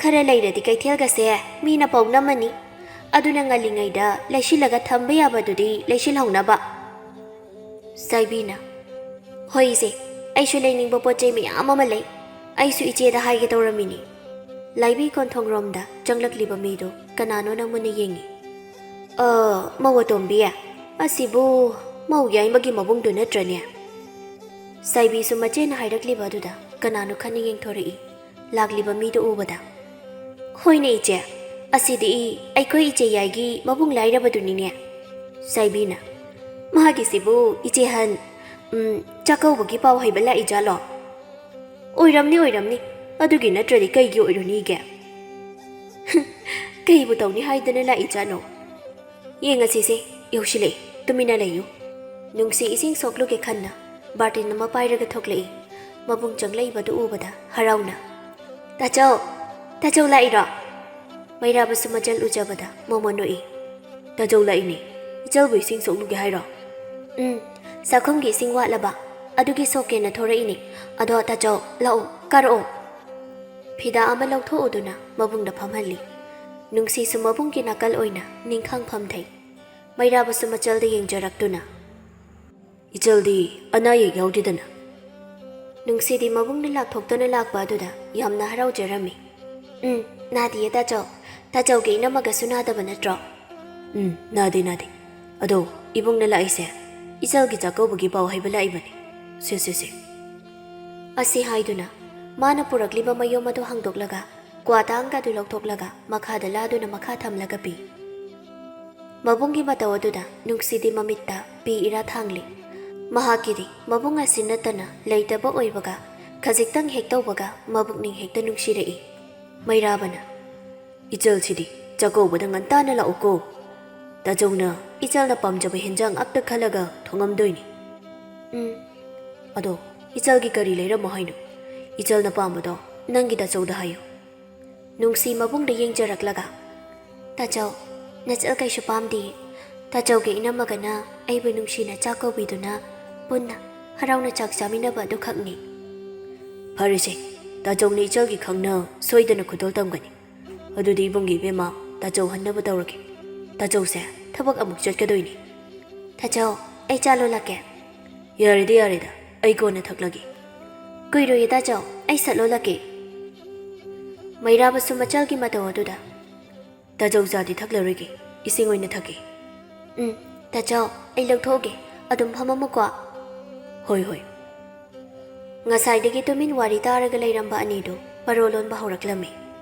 ꯈꯔ ꯂꯩꯔꯗꯤ ꯀꯩꯊꯦꯜꯒꯁꯦ ꯃꯤꯅ ꯄꯥꯎꯅꯝꯃꯅꯤ꯫ ꯑꯗꯨꯅ ꯉꯜꯂꯤꯉꯩꯗ ꯂꯩꯁꯤꯜꯂꯒ ꯊꯝꯕ ꯌꯥꯕꯗꯨꯗꯤ ꯂꯩꯁꯤꯜꯍꯧꯅꯕ꯫" ꯁꯥꯏꯕꯤꯅ, "ꯍꯣꯏ ꯏꯆꯦ, ꯑꯩꯁꯨ ꯂꯩꯅꯤꯡꯕ ꯄꯣꯠ ꯆꯩ ꯃꯌꯥꯝ ꯑꯃ ꯂꯩ꯫ ꯑꯩꯁꯨ ꯏꯆꯦꯗ ꯍꯥꯏꯒꯦ ꯇꯧꯔꯝꯃꯤꯅꯤ꯫" ꯂꯥꯏꯕꯤ ꯀꯣꯟꯊꯣꯡꯔꯣꯝꯗ ꯆꯪꯂꯛꯂꯤꯕ ꯃꯤꯗꯨ ꯀꯅꯥꯅꯣꯅ ꯃꯨꯟꯅ ꯌꯦꯡꯉꯤ꯫ "ꯑ, ꯃꯧ ꯑꯇꯣꯝꯕꯤ, ꯑꯁꯤꯕꯨ ꯃꯧ ꯌꯥꯏꯃꯒꯤ ꯃꯕꯨꯡꯗꯨ ꯅꯠꯇ꯭ꯔꯅꯦ?" ꯁꯥꯏꯕꯤꯁꯨ ꯃꯆꯦꯅ ꯍꯥꯏꯔꯛꯂꯤꯕ ꯑꯗꯨꯗ ꯀꯅꯥꯅꯣ ꯈꯟꯅ ꯌꯦꯡꯊꯣꯔꯛꯏ꯫ ꯂꯥꯛꯂꯤꯕ ꯃꯤꯗꯨ ꯎꯕꯗ, "ꯍꯣꯏꯅꯦ ꯏꯆꯦ, ꯑꯁꯤꯗꯤ ꯑꯩꯈꯣꯏ ꯏꯆꯦ ꯌꯥꯏꯒꯤ ꯃꯕꯨꯡ ꯂꯥꯏꯔꯕꯗꯨꯅꯤꯅꯦ꯫" ꯁꯥꯏꯕꯤꯅ, "ꯃꯥꯒꯤꯁꯤꯕꯨ ꯏꯆꯦ ꯍꯟ, ꯎꯝ, ꯆꯥꯛꯀꯧꯕꯒꯤ ꯄꯥꯎ ꯍꯩꯕ ꯂꯥꯛꯏꯖꯥꯠꯂꯣ?" "ꯑꯣꯏꯔꯝꯅꯤ, ꯑꯣꯏꯔꯝꯅꯤ꯫ ꯑꯗꯨꯒꯤ ꯅꯠꯇ꯭ꯔꯗꯤ ꯀꯩꯒꯤ ꯑꯣꯏꯔꯨꯅꯤꯒꯦ?" "ꯀꯩꯕꯨ ꯇꯧꯅꯤ ꯍꯥꯏꯗꯅ ꯂꯥꯛꯏꯖꯥꯠꯅꯣ? ꯌꯦꯡꯉꯁꯤꯁꯦ, ꯌꯧꯁꯤꯜꯂꯛꯑꯦ, ꯇꯨꯃꯤꯟꯅ ꯂꯩꯌꯨ꯫" ꯅꯨꯡꯁꯤ ꯏꯁꯤꯡ ꯁꯣꯛꯂꯨꯒꯦ ꯈꯟꯅ ꯕꯥꯔꯇꯤꯟ ꯑꯃ ꯄꯥꯏꯔꯒ ꯊꯣꯛꯂꯛꯏ꯫ ꯃꯕꯨꯡ ꯆꯪꯂꯛꯏꯕꯗꯨ ꯎꯕꯗ ꯍꯔꯥꯎꯅ, "ꯇꯥꯆꯧ, ꯇꯥꯆꯧ ꯂꯥꯛꯏꯔꯣ?" ꯃꯩꯔꯥꯕꯁꯨ ꯃꯆꯜ ꯎꯖꯕꯗ ꯃꯣꯃꯣꯟ ꯅꯣꯛꯏ꯫ "ꯇꯥꯆꯧ ꯂꯥꯛꯏꯅꯦ꯫ ꯏꯆꯜꯕꯨ ꯏꯁꯤꯡ ꯁꯣꯛꯂꯨꯒꯦ ꯍꯥꯏꯔꯣ?" "ꯎꯝ, ꯆꯥꯛꯈꯨꯝꯒꯤ ꯏꯁꯤꯡ ꯋꯥꯠꯂꯕ, ꯑꯗꯨꯒꯤ ꯁꯣꯛꯀꯦꯅ ꯊꯣꯔꯛꯏꯅꯦ꯫ ꯑꯗꯣ ꯇꯥꯆꯧ, ꯂꯥꯛꯑꯣ, ꯀꯥꯔꯛꯑꯣ꯫" ꯐꯤꯗꯥ ꯑꯃ ꯂꯧꯊꯣꯛꯎꯗꯨꯅ ꯃꯕꯨꯡꯗ ꯐꯝꯍꯜꯂꯤ꯫ ꯅꯨꯡꯁꯤꯁꯨ ꯃꯕꯨꯡꯒꯤ ꯅꯥꯀꯜ ꯑꯣꯏꯅ ꯅꯤꯡꯈꯥꯡ ꯐꯝꯊꯩ꯫ ꯃꯩꯔꯥꯕꯁꯨ ꯃꯆꯜꯗ ꯌꯦꯡꯖꯔꯛꯇꯨꯅ, "ꯏꯆꯜꯗꯤ ꯑꯅꯥ ꯑꯌꯦꯛ ꯌꯥꯎꯗꯦꯗꯅ?" ꯅꯨꯡꯁꯤꯗꯤ ꯃꯕꯨꯡꯅ ꯂꯥꯛꯊꯣꯛꯇꯅ ꯂꯥꯛꯄ ꯑꯗꯨꯗ ꯌꯥꯝꯅ ꯍꯔꯥꯎꯖꯔꯝꯃꯤ꯫ "ꯎꯝ, ꯅꯥꯗꯤꯌꯦ ꯇꯥꯆꯧ꯫ ꯇꯥꯆꯧꯒꯤ ꯏꯅꯝꯃꯒꯁꯨ ꯅꯥꯗꯕ ꯅꯠꯇ꯭ꯔꯣ?" "ꯎꯝ, ꯅꯥꯗꯦ, ꯅꯥꯗꯦ꯫ ꯑꯗꯣ ꯏꯕꯨꯡꯅ ꯂꯥꯛꯏꯁꯦ ꯏꯆꯜꯒꯤ ꯆꯥꯛꯀꯧꯕꯒꯤ ꯄꯥꯎ ꯍꯥꯏꯕ ꯂꯥꯛꯏꯕꯅꯤ꯫ ꯁꯦ, ꯁꯦ, ꯁꯦ꯫" ꯑꯁꯤ ꯍꯥꯏꯗꯨꯅ ꯃꯥꯅ ꯄꯨꯔꯛꯂꯤꯕ ꯃꯌꯨꯝ ꯑꯗꯨ ꯍꯥꯡꯗꯣꯛꯂꯒ ꯀ꯭ꯋꯥ ꯇꯥꯡꯒꯗꯨ ꯂꯧꯊꯣꯛꯂꯒ ꯃꯈꯥꯗ ꯂꯥꯗꯨꯅ ꯃꯈꯥ ꯊꯝꯂꯒ ꯄꯤ꯫ ꯃꯕꯨꯡꯒꯤ ꯃꯇꯧ ꯑꯗꯨꯗ ꯅꯨꯡꯁꯤꯗꯤ ꯃꯃꯤꯠꯇ ꯄꯤ ꯏꯔꯥ ꯊꯥꯡꯂꯤ꯫ ꯃꯍꯥꯛꯀꯤꯗꯤ ꯃꯕꯨꯡ ꯑꯁꯤ ꯅꯠꯇꯅ ꯂꯩꯇꯕ ꯑꯣꯏꯕꯒ ꯈꯖꯤꯛꯇꯪ ꯍꯦꯛ ꯇꯧꯕꯒ ꯃꯕꯨꯛꯅꯤꯡ ꯍꯦꯛꯇ ꯅꯨꯡꯁꯤꯔꯛꯏ꯫ ꯃꯩꯔꯥꯕꯅ, "ꯏꯆꯜꯁꯤꯗꯤ ꯆꯥꯛꯀꯧꯕꯗ ꯉꯟꯇꯥꯅ ꯂꯥꯛꯎꯀꯣ꯫ ꯇꯥꯆꯧꯅ ꯏꯆꯜꯅ ꯄꯥꯝꯖꯕ ꯍꯦꯟꯖꯥꯡ ꯑꯛꯇ ꯈꯜꯂꯒ ꯊꯣꯡꯉꯝꯗꯣꯏꯅꯤ꯫" "ꯎꯝ, ꯑꯗꯣ ꯏꯆꯜꯒꯤ ꯀꯔꯤ ꯂꯩꯔꯝꯃꯣ ꯍꯥꯏꯅꯣ? ꯏꯆꯜꯅ ꯄꯥꯝꯕꯗꯣ ꯅꯪꯒꯤ ꯇꯥꯆꯧꯗ ꯍꯥꯏꯌꯨ꯫" ꯅꯨꯡꯁꯤ ꯃꯕꯨꯡꯗ ꯌꯦꯡꯖꯔꯛꯂꯒ, "ꯇꯥꯆꯧ, ꯅꯆꯜ ꯀꯩꯁꯨ ꯄꯥꯝꯗꯤꯌꯦ꯫ ꯇꯥꯆꯧꯒꯤ ꯏꯅꯝꯃꯒꯅ ꯑꯩꯕꯨ ꯅꯨꯡꯁꯤꯅ ꯆꯥꯛ ꯀꯧꯕꯤꯗꯨꯅ ꯄꯨꯟꯅ ꯍꯔꯥꯎꯅ ꯆꯥꯛ ꯆꯥꯃꯤꯟꯅꯕ ꯑꯗꯨꯈꯛꯅꯤ꯫" "ꯐꯔꯦꯁꯦ, ꯇꯥꯆꯧꯅ ꯏꯆꯜꯒꯤ ꯈꯪꯅ ꯁꯣꯏꯗꯅ ꯈꯨꯗꯣꯜ ꯇꯝꯒꯅꯤ꯫ ꯑꯗꯨꯗꯤ ꯏꯕꯨꯡꯒꯤ ꯏꯕꯦꯝꯃ, ꯇꯥꯆꯧ ꯍꯟꯅꯕ ꯇꯧꯔꯒꯦ꯫ ꯇꯥꯆꯧꯁꯦ ꯊꯕꯛ ꯑꯃꯨꯛ ꯆꯠꯀꯗꯣꯏꯅꯤ꯫" "ꯇꯥꯆꯧ, ꯑꯩ ꯆꯥ ꯂꯣꯜꯂꯛꯀꯦ꯫" "ꯌꯥꯔꯦꯗ, ꯌꯥꯔꯦꯗ, ꯑꯩ ꯀꯣꯟꯅ ꯊꯛꯂꯒꯦ꯫" "ꯀꯨꯏꯔꯣꯏꯌꯦ ꯇꯥꯆꯧ, ꯑꯩ ꯁꯠ ꯂꯣꯜꯂꯛꯀꯦ꯫" ꯃꯩꯔꯥꯕꯁꯨ ꯃꯆꯜꯒꯤ ꯃꯇꯧ ꯑꯗꯨꯗ, "ꯇꯥꯆꯧ ꯆꯥꯗꯤ ꯊꯛꯂꯔꯣꯏꯒꯦ, ꯏꯁꯤꯡ ꯑꯣꯏꯅ ꯊꯛꯀꯦ꯫" "ꯎꯝ, ꯇꯥꯆꯧ, ꯑꯩ ꯂꯧꯊꯣꯛꯑꯒꯦ, ꯑꯗꯨꯝ ꯐꯝꯃꯝꯃꯨꯀꯣ꯫" "ꯍꯣꯏ, ꯍꯣꯏ꯫" ꯉꯁꯥꯏꯗꯒꯤ ꯇꯨꯃꯤꯟ ꯋꯥꯔꯤ ꯇꯥꯔꯒ ꯂꯩꯔꯝꯕ ꯑꯅꯤꯗꯨ ꯃꯔꯣꯜ ꯂꯣꯟꯕ ꯍꯧꯔꯛꯂꯝꯃꯤ꯫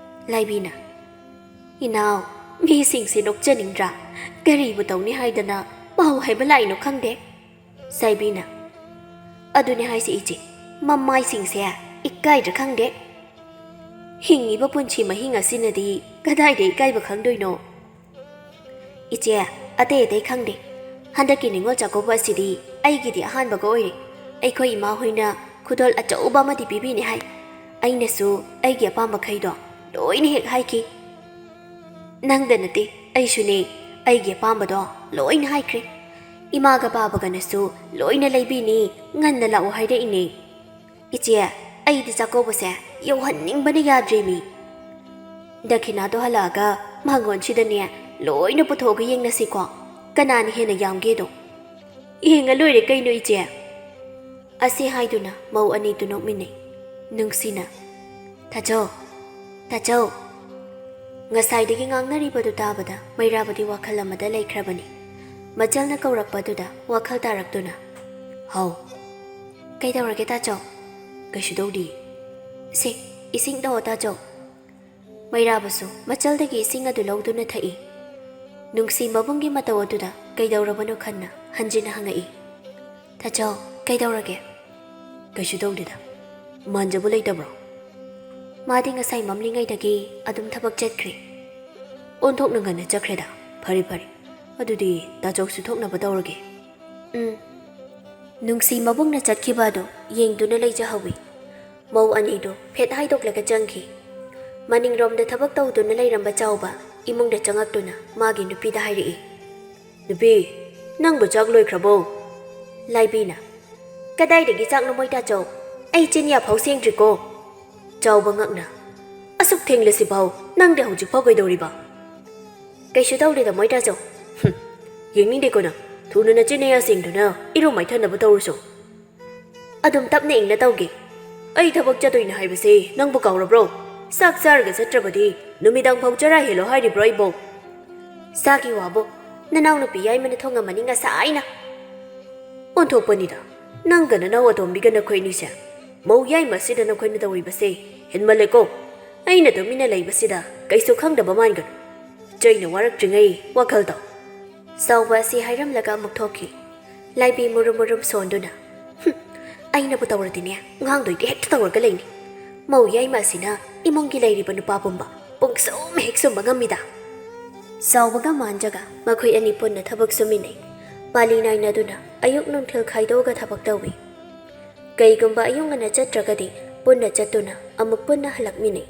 ꯂꯥꯏꯕꯤꯅ, "ꯏꯅꯥꯎ, ꯃꯤꯁꯤꯡꯁꯦ ꯅꯣꯛꯆꯅꯤꯡꯗ꯭ꯔꯥ? ꯀꯔꯤꯕꯨ ꯇꯧꯅꯤ ꯍꯥꯏꯗꯅ ꯄꯥꯎ ꯍꯥꯏꯕ ꯂꯥꯛꯏꯅꯣ ꯈꯪꯗꯦ꯫" ꯁꯥꯏꯕꯤꯅ, "ꯑꯗꯨꯅꯦ ꯍꯥꯏꯁꯦ ꯏꯆꯦ, ꯃꯃꯥꯏꯁꯤꯡꯁꯦ ꯏꯀꯥꯏꯗ꯭ꯔꯥ ꯈꯪꯗꯦ꯫ ꯍꯤꯡꯉꯤꯕ ꯄꯨꯟꯁꯤ ꯃꯍꯤꯡ ꯑꯁꯤꯅꯗꯤ ꯀꯗꯥꯏꯗ ꯏꯀꯥꯏꯕ ꯈꯪꯗꯣꯏꯅꯣ?" "ꯏꯆꯦ, ꯑꯇꯩ ꯑꯇꯩ ꯈꯪꯗꯦ꯫ ꯍꯟꯗꯛꯀꯤ ꯅꯤꯉꯣꯜ ꯆꯥꯛꯀꯧꯕ ꯑꯁꯤꯗꯤ ꯑꯩꯒꯤꯗꯤ ꯑꯍꯥꯟꯕꯒ ꯑꯣꯏꯔꯦ꯫ ꯑꯩꯈꯣꯏ ꯏꯃꯥ ꯍꯣꯏꯅ ꯈꯨꯗꯣꯜ ꯑꯆꯧꯕ ꯑꯃꯗꯤ ꯄꯤꯕꯤꯅꯤ ꯍꯥꯏ꯫ ꯑꯩꯅꯁꯨ ꯑꯩꯒꯤ ꯑꯄꯥꯝꯕꯈꯩꯗꯣ ꯂꯣꯏꯅ ꯍꯦꯛ ꯍꯥꯏꯈꯤ꯫ ꯅꯪꯗ ꯅꯠꯇꯦ, ꯑꯩꯁꯨꯅꯦ, ꯑꯩꯒꯤ ꯑꯄꯥꯝꯕꯗꯣ ꯂꯣꯏꯅ ꯍꯥꯏꯈ꯭ꯔꯦ꯫ ꯏꯃꯥꯒ ꯕꯥꯕꯒꯅꯁꯨ ꯂꯣꯏꯅ ꯂꯩꯕꯤꯅꯤ, ꯉꯟꯅ ꯂꯥꯛꯑꯣ ꯍꯥꯏꯔꯛꯏꯅꯦ꯫ ꯏꯆꯦ, ꯑꯩꯗꯤ ꯆꯥꯛꯀꯧꯕꯁꯦ ꯌꯧꯍꯟꯅꯤꯡꯕꯅ ꯌꯥꯗ꯭ꯔꯦꯃꯤ꯫ ꯗꯈꯤꯅꯥꯗꯣ ꯍꯜꯂꯛꯑꯒ ꯃꯥꯡꯒꯣꯟꯁꯤꯗꯅꯦ ꯂꯣꯏꯅ ꯄꯨꯊꯣꯛꯑꯒ ꯌꯦꯡꯅꯁꯤꯀꯣ, ꯀꯅꯥꯅ ꯍꯦꯟꯅ ꯌꯥꯝꯒꯦꯗꯣ꯫" "ꯌꯦꯡꯉ ꯂꯣꯏꯔꯦ ꯀꯩꯅꯣ ꯏꯆꯦ꯫" ꯑꯁꯤ ꯍꯥꯏꯗꯨꯅ ꯃꯧ ꯑꯅꯤꯗꯨ ꯅꯣꯛꯃꯤꯟꯅꯩ꯫ ꯅꯨꯡꯁꯤꯅ, "ꯇꯥꯆꯧ, ꯇꯥꯆꯧ!" ꯉꯁꯥꯏꯗꯒꯤ ꯉꯥꯡꯅꯔꯤꯕꯗꯨ ꯇꯥꯕꯗ ꯃꯩꯔꯥꯕꯗꯤ ꯋꯥꯈꯜ ꯑꯃꯗ ꯂꯩꯈ꯭ꯔꯕꯅꯤ꯫ ꯃꯆꯜꯅ ꯀꯧꯔꯛꯄꯗꯨꯗ ꯋꯥꯈꯜ ꯇꯥꯔꯛꯇꯨꯅ, "ꯍꯥꯎ?" "ꯀꯩꯗꯧꯔꯒꯦ ꯇꯥꯆꯧ?" "ꯀꯩꯁꯨ ꯇꯧꯗꯦ꯫" "ꯁꯦ, ꯏꯁꯤꯡ ꯇꯧꯑꯣ ꯇꯥꯆꯧ꯫" ꯃꯩꯔꯥꯕꯁꯨ ꯃꯆꯜꯗꯒꯤ ꯏꯁꯤꯡ ꯑꯗꯨ ꯂꯧꯗꯨꯅ ꯊꯛꯏ꯫ ꯅꯨꯡꯁꯤ ꯃꯕꯨꯡꯒꯤ ꯃꯇꯧ ꯑꯗꯨꯗ ꯀꯩꯗꯧꯔꯕꯅꯣ ꯈꯟꯅ ꯍꯟꯖꯤꯟꯅ ꯍꯪꯉꯛꯏ꯫ "ꯇꯥꯆꯧ, ꯀꯩꯗꯧꯔꯒꯦ?" "ꯀꯩꯁꯨ ꯇꯧꯗꯦꯗ꯫ ꯃꯥꯟꯖꯕ ꯂꯩꯇꯕ꯭ꯔꯣ?" "ꯃꯥꯗꯤ ꯉꯁꯥꯏ ꯃꯝꯂꯤꯉꯩꯗꯒꯤ ꯑꯗꯨꯝ ꯊꯕꯛ ꯆꯠꯈ꯭ꯔꯦ꯫" "ꯑꯣꯟꯊꯣꯛꯅ ꯉꯟꯅ ꯆꯠꯈ꯭ꯔꯦꯗ꯫ ꯐꯔꯦ, ꯐꯔꯦ꯫ ꯑꯗꯨꯗꯤ ꯇꯥꯆꯧꯁꯨ ꯊꯣꯛꯅꯕ ꯇꯧꯔꯒꯦ꯫" "ꯎꯝ꯫" ꯅꯨꯡꯁꯤ ꯃꯕꯨꯡꯅ ꯆꯠꯈꯤꯕ ꯑꯗꯨ ꯌꯦꯡꯗꯨꯅ ꯂꯩꯖꯍꯧꯏ꯫ ꯃꯧ ꯑꯅꯤꯗꯨ ꯐꯦꯠ ꯍꯥꯏꯗꯣꯛꯂꯒ ꯆꯪꯈꯤ꯫ ꯃꯅꯤꯡꯔꯣꯝꯗ ꯊꯕꯛ ꯇꯧꯗꯨꯅ ꯂꯩꯔꯝꯕ ꯆꯥꯎꯕ ꯏꯃꯨꯡꯗ ꯆꯪꯉꯛꯇꯨꯅ ꯃꯥꯒꯤ ꯅꯨꯄꯤꯗ ꯍꯥꯏꯔꯛꯏ, "ꯅꯨꯄꯤ, ꯅꯪꯕꯨ ꯆꯥꯛ ꯂꯣꯏꯈ꯭ꯔꯕꯣ?" ꯂꯥꯏꯕꯤꯅ, "ꯀꯗꯥꯏꯗꯒꯤ ꯆꯥꯛꯅꯣ ꯃꯣꯏ ꯇꯥꯆꯧ? ꯑꯩ ꯆꯤꯟꯌꯥ ꯐꯥꯎ ꯁꯦꯡꯗ꯭ꯔꯤꯀꯣ꯫" ꯆꯥꯎꯕ ꯉꯛꯅ, "ꯑꯁꯨꯛ ꯊꯦꯡꯂꯁꯤꯐꯥꯎ ꯅꯪꯗꯤ ꯍꯧꯖꯤꯛꯐꯥꯎ ꯀꯩꯗꯧꯔꯤꯕ?" "ꯀꯩꯁꯨ ꯇꯧꯗꯦꯗ ꯃꯣꯏ ꯇꯥꯆꯧ꯫" "ꯍꯨꯝ, ꯌꯦꯡꯅꯤꯡꯗꯦꯀꯣ ꯅꯪ꯫ ꯊꯨꯅ ꯅꯆꯤꯟ ꯅꯌꯥ ꯁꯦꯡꯗꯨꯅ ꯏꯔꯨ ꯃꯥꯏꯊꯅꯕ ꯇꯧꯔꯨꯆꯣ꯫" "ꯑꯗꯨꯝ ꯇꯞꯅ ꯏꯪꯅ ꯇꯧꯒꯦ꯫" "ꯑꯩ ꯊꯕꯛ ꯆꯠꯇꯣꯏꯅꯦ ꯍꯥꯏꯕꯁꯦ ꯅꯪꯕꯨ ꯀꯥꯎꯔꯕ꯭ꯔꯣ? ꯆꯥꯛ ꯆꯥꯔꯒ ꯆꯠꯇ꯭ꯔꯕꯗꯤ ꯅꯨꯃꯤꯗꯥꯡ ꯐꯥꯎ ꯆꯔꯥ ꯍꯦꯜꯂꯣ ꯍꯥꯏꯔꯤꯕ꯭ꯔꯣ ꯑꯩꯕꯣ?" "ꯆꯥꯒꯤ ꯋꯥꯕꯨ, ꯅꯅꯥꯎꯅꯨꯄꯤ ꯌꯥꯏꯃꯅ ꯊꯣꯡꯉꯝꯃꯅꯤ ꯉꯁꯥꯏꯅ꯫" "ꯑꯣꯟꯊꯣꯛꯄꯅꯤꯗ, ꯅꯪꯒ ꯅꯅꯥꯎ ꯑꯇꯣꯝꯕꯤꯒ ꯅꯈꯣꯏ ꯑꯅꯤꯁꯦ꯫ ꯃꯧ ꯌꯥꯏꯃ ꯑꯁꯤꯗ ꯅꯈꯣꯏꯅ ꯇꯧꯔꯤꯕꯁꯦ "ꯍꯦꯟꯃꯜꯂꯦꯀꯣ꯫ ꯑꯩꯅ ꯇꯨꯃꯤꯟꯅ ꯂꯩꯕꯁꯤꯗ ꯀꯩꯁꯨ ꯈꯪꯗꯕ ꯃꯥꯟꯒꯅꯨ꯫ ꯆꯩꯅ ꯋꯥꯔꯛꯇ꯭ꯔꯤꯉꯩ ꯋꯥꯈꯜ ꯇꯧ꯫" ꯆꯥꯎꯕ ꯑꯁꯤ ꯍꯥꯏꯔꯝꯂꯒ ꯑꯃꯨꯛ ꯊꯣꯛꯈꯤ꯫ ꯂꯥꯏꯕꯤ ꯃꯨꯔꯨꯝ ꯃꯨꯔꯨꯝ ꯁꯣꯟꯗꯨꯅ, "ꯍꯨꯝ, ꯑꯩꯅꯕꯨ ꯇꯧꯔꯗꯤꯅꯦ, ꯉꯥꯡꯗꯣꯏꯗꯤ ꯍꯦꯛꯇ ꯇꯧꯔꯒ ꯂꯩꯅꯤ꯫ ꯃꯧ ꯌꯥꯏꯃ ꯑꯁꯤꯅ ꯏꯃꯨꯡꯒꯤ ꯂꯩꯔꯤꯕ ꯅꯨꯄꯥ ꯄꯨꯝꯕ ꯄꯨꯡꯁꯨꯝ ꯍꯦꯛ ꯁꯨꯝꯕ ꯉꯝꯃꯤꯗ꯫" ꯆꯥꯎꯕꯒ ꯃꯥꯟꯖꯒ ꯃꯈꯣꯏ ꯑꯅꯤ ꯄꯨꯟꯅ ꯊꯕꯛ ꯁꯨꯃꯤꯟꯅꯩ꯫ ꯄꯥꯂꯤ ꯅꯥꯏꯅꯗꯨꯅ ꯑꯌꯨꯛ ꯅꯨꯡꯊꯤꯜ ꯈꯥꯏꯗꯣꯛꯑꯒ ꯊꯕꯛ ꯇꯧꯏ꯫ ꯀꯩꯒꯨꯝꯕ ꯑꯌꯨꯛ ꯉꯟꯅ ꯆꯠꯇ꯭ꯔꯒꯗꯤ ꯄꯨꯟꯅ ꯆꯠꯇꯨꯅ ꯑꯃꯨꯛ ꯄꯨꯟꯅ ꯍꯜꯂꯛꯃꯤꯟꯅꯩ꯫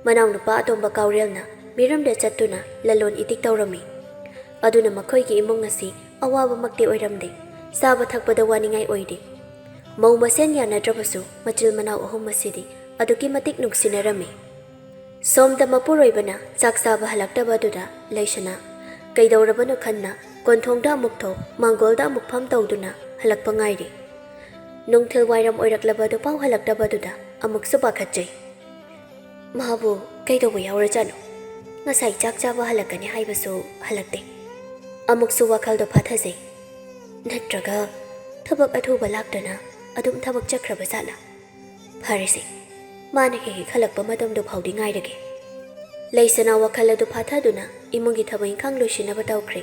ꯃꯅꯥꯎꯅꯨꯄꯥ ꯑꯇꯣꯝꯕ ꯀꯥꯎꯔꯦꯜꯅ ꯃꯤꯔꯝꯗ ꯆꯠꯇꯨꯅ ꯂꯂꯣꯟ ꯏꯇꯤꯛ ꯇꯧꯔꯝꯃꯤ꯫ ꯑꯗꯨꯅ ꯃꯈꯣꯏꯒꯤ ꯏꯃꯨꯡ ꯑꯁꯤ ꯑꯋꯥꯕꯃꯛꯇꯤ ꯑꯣꯏꯔꯝꯗꯦ꯫ ꯆꯥꯕ ꯊꯛꯄꯗ ꯋꯥꯅꯤꯡꯉꯥꯏ ꯑꯣꯏꯗꯦ꯫ ꯃꯧ ꯃꯁꯦꯟ ꯌꯥꯅꯗ꯭ꯔꯕꯁꯨ ꯃꯆꯤꯜ ꯃꯅꯥꯎ ꯑꯍꯨꯝ ꯑꯁꯤꯗꯤ ꯑꯗꯨꯛꯀꯤ ꯃꯇꯤꯛ ꯅꯨꯡꯁꯤꯅꯔꯝꯃꯤ꯫ ꯁꯣꯝꯗ ꯃꯄꯨꯔꯣꯏꯕꯅ ꯆꯥꯛ ꯆꯥꯕ ꯍꯜꯂꯛꯇꯕ ꯑꯗꯨꯗ ꯂꯩꯁꯅꯥ ꯀꯩꯗꯧꯔꯕꯅꯣ ꯈꯟꯅ ꯀꯣꯟꯊꯣꯡꯗ ꯑꯃꯨꯛ ꯊꯣꯛ, ꯃꯥꯡꯒꯣꯜꯗ ꯑꯃꯨꯛ ꯐꯝ ꯇꯧꯗꯨꯅ ꯍꯜꯂꯛꯄ ꯉꯥꯏꯔꯤ꯫ ꯅꯨꯡꯊꯤꯜ ꯋꯥꯏꯔꯝ ꯑꯣꯏꯔꯛꯂꯕ ꯑꯗꯨꯐꯥꯎ ꯍꯜꯂꯛꯇꯕ ꯑꯗꯨꯗ ꯑꯃꯨꯛꯁꯨ ꯄꯥꯈꯠꯆꯩ꯫ ꯃꯥꯕꯨ ꯀꯩꯗꯧꯕ ꯌꯥꯎꯔꯖꯥꯠꯅꯣ? ꯉꯁꯥꯏ ꯆꯥꯛ ꯆꯥꯕ ꯍꯜꯂꯛꯀꯅꯤ ꯍꯥꯏꯕꯁꯨ ꯍꯜꯂꯛꯇꯦ꯫ ꯑꯃꯨꯛꯁꯨ ꯋꯥꯈꯜꯗꯣ ꯐꯥꯊꯖꯩ꯫ ꯅꯠꯇ꯭ꯔꯒ ꯊꯕꯛ ꯑꯊꯨꯕ ꯂꯥꯛꯇꯅ ꯑꯗꯨꯝ ꯊꯕꯛ ꯆꯠꯈ꯭ꯔꯕ ꯖꯥꯠꯂꯥ? ꯐꯔꯦꯁꯦ, ꯃꯥꯅ ꯍꯦꯛ ꯍꯦꯛ ꯍꯜꯂꯛꯄ ꯃꯇꯝꯗꯨ ꯐꯥꯎꯗꯤ ꯉꯥꯏꯔꯒꯦ꯫ ꯂꯩꯁꯅꯥ ꯋꯥꯈꯜ ꯑꯗꯨ ꯐꯥꯊꯗꯨꯅ ꯏꯃꯨꯡꯒꯤ ꯊꯕꯛ ꯏꯪꯈꯥꯡ ꯂꯣꯏꯁꯤꯟꯅꯕ ꯇꯧꯈ꯭ꯔꯦ꯫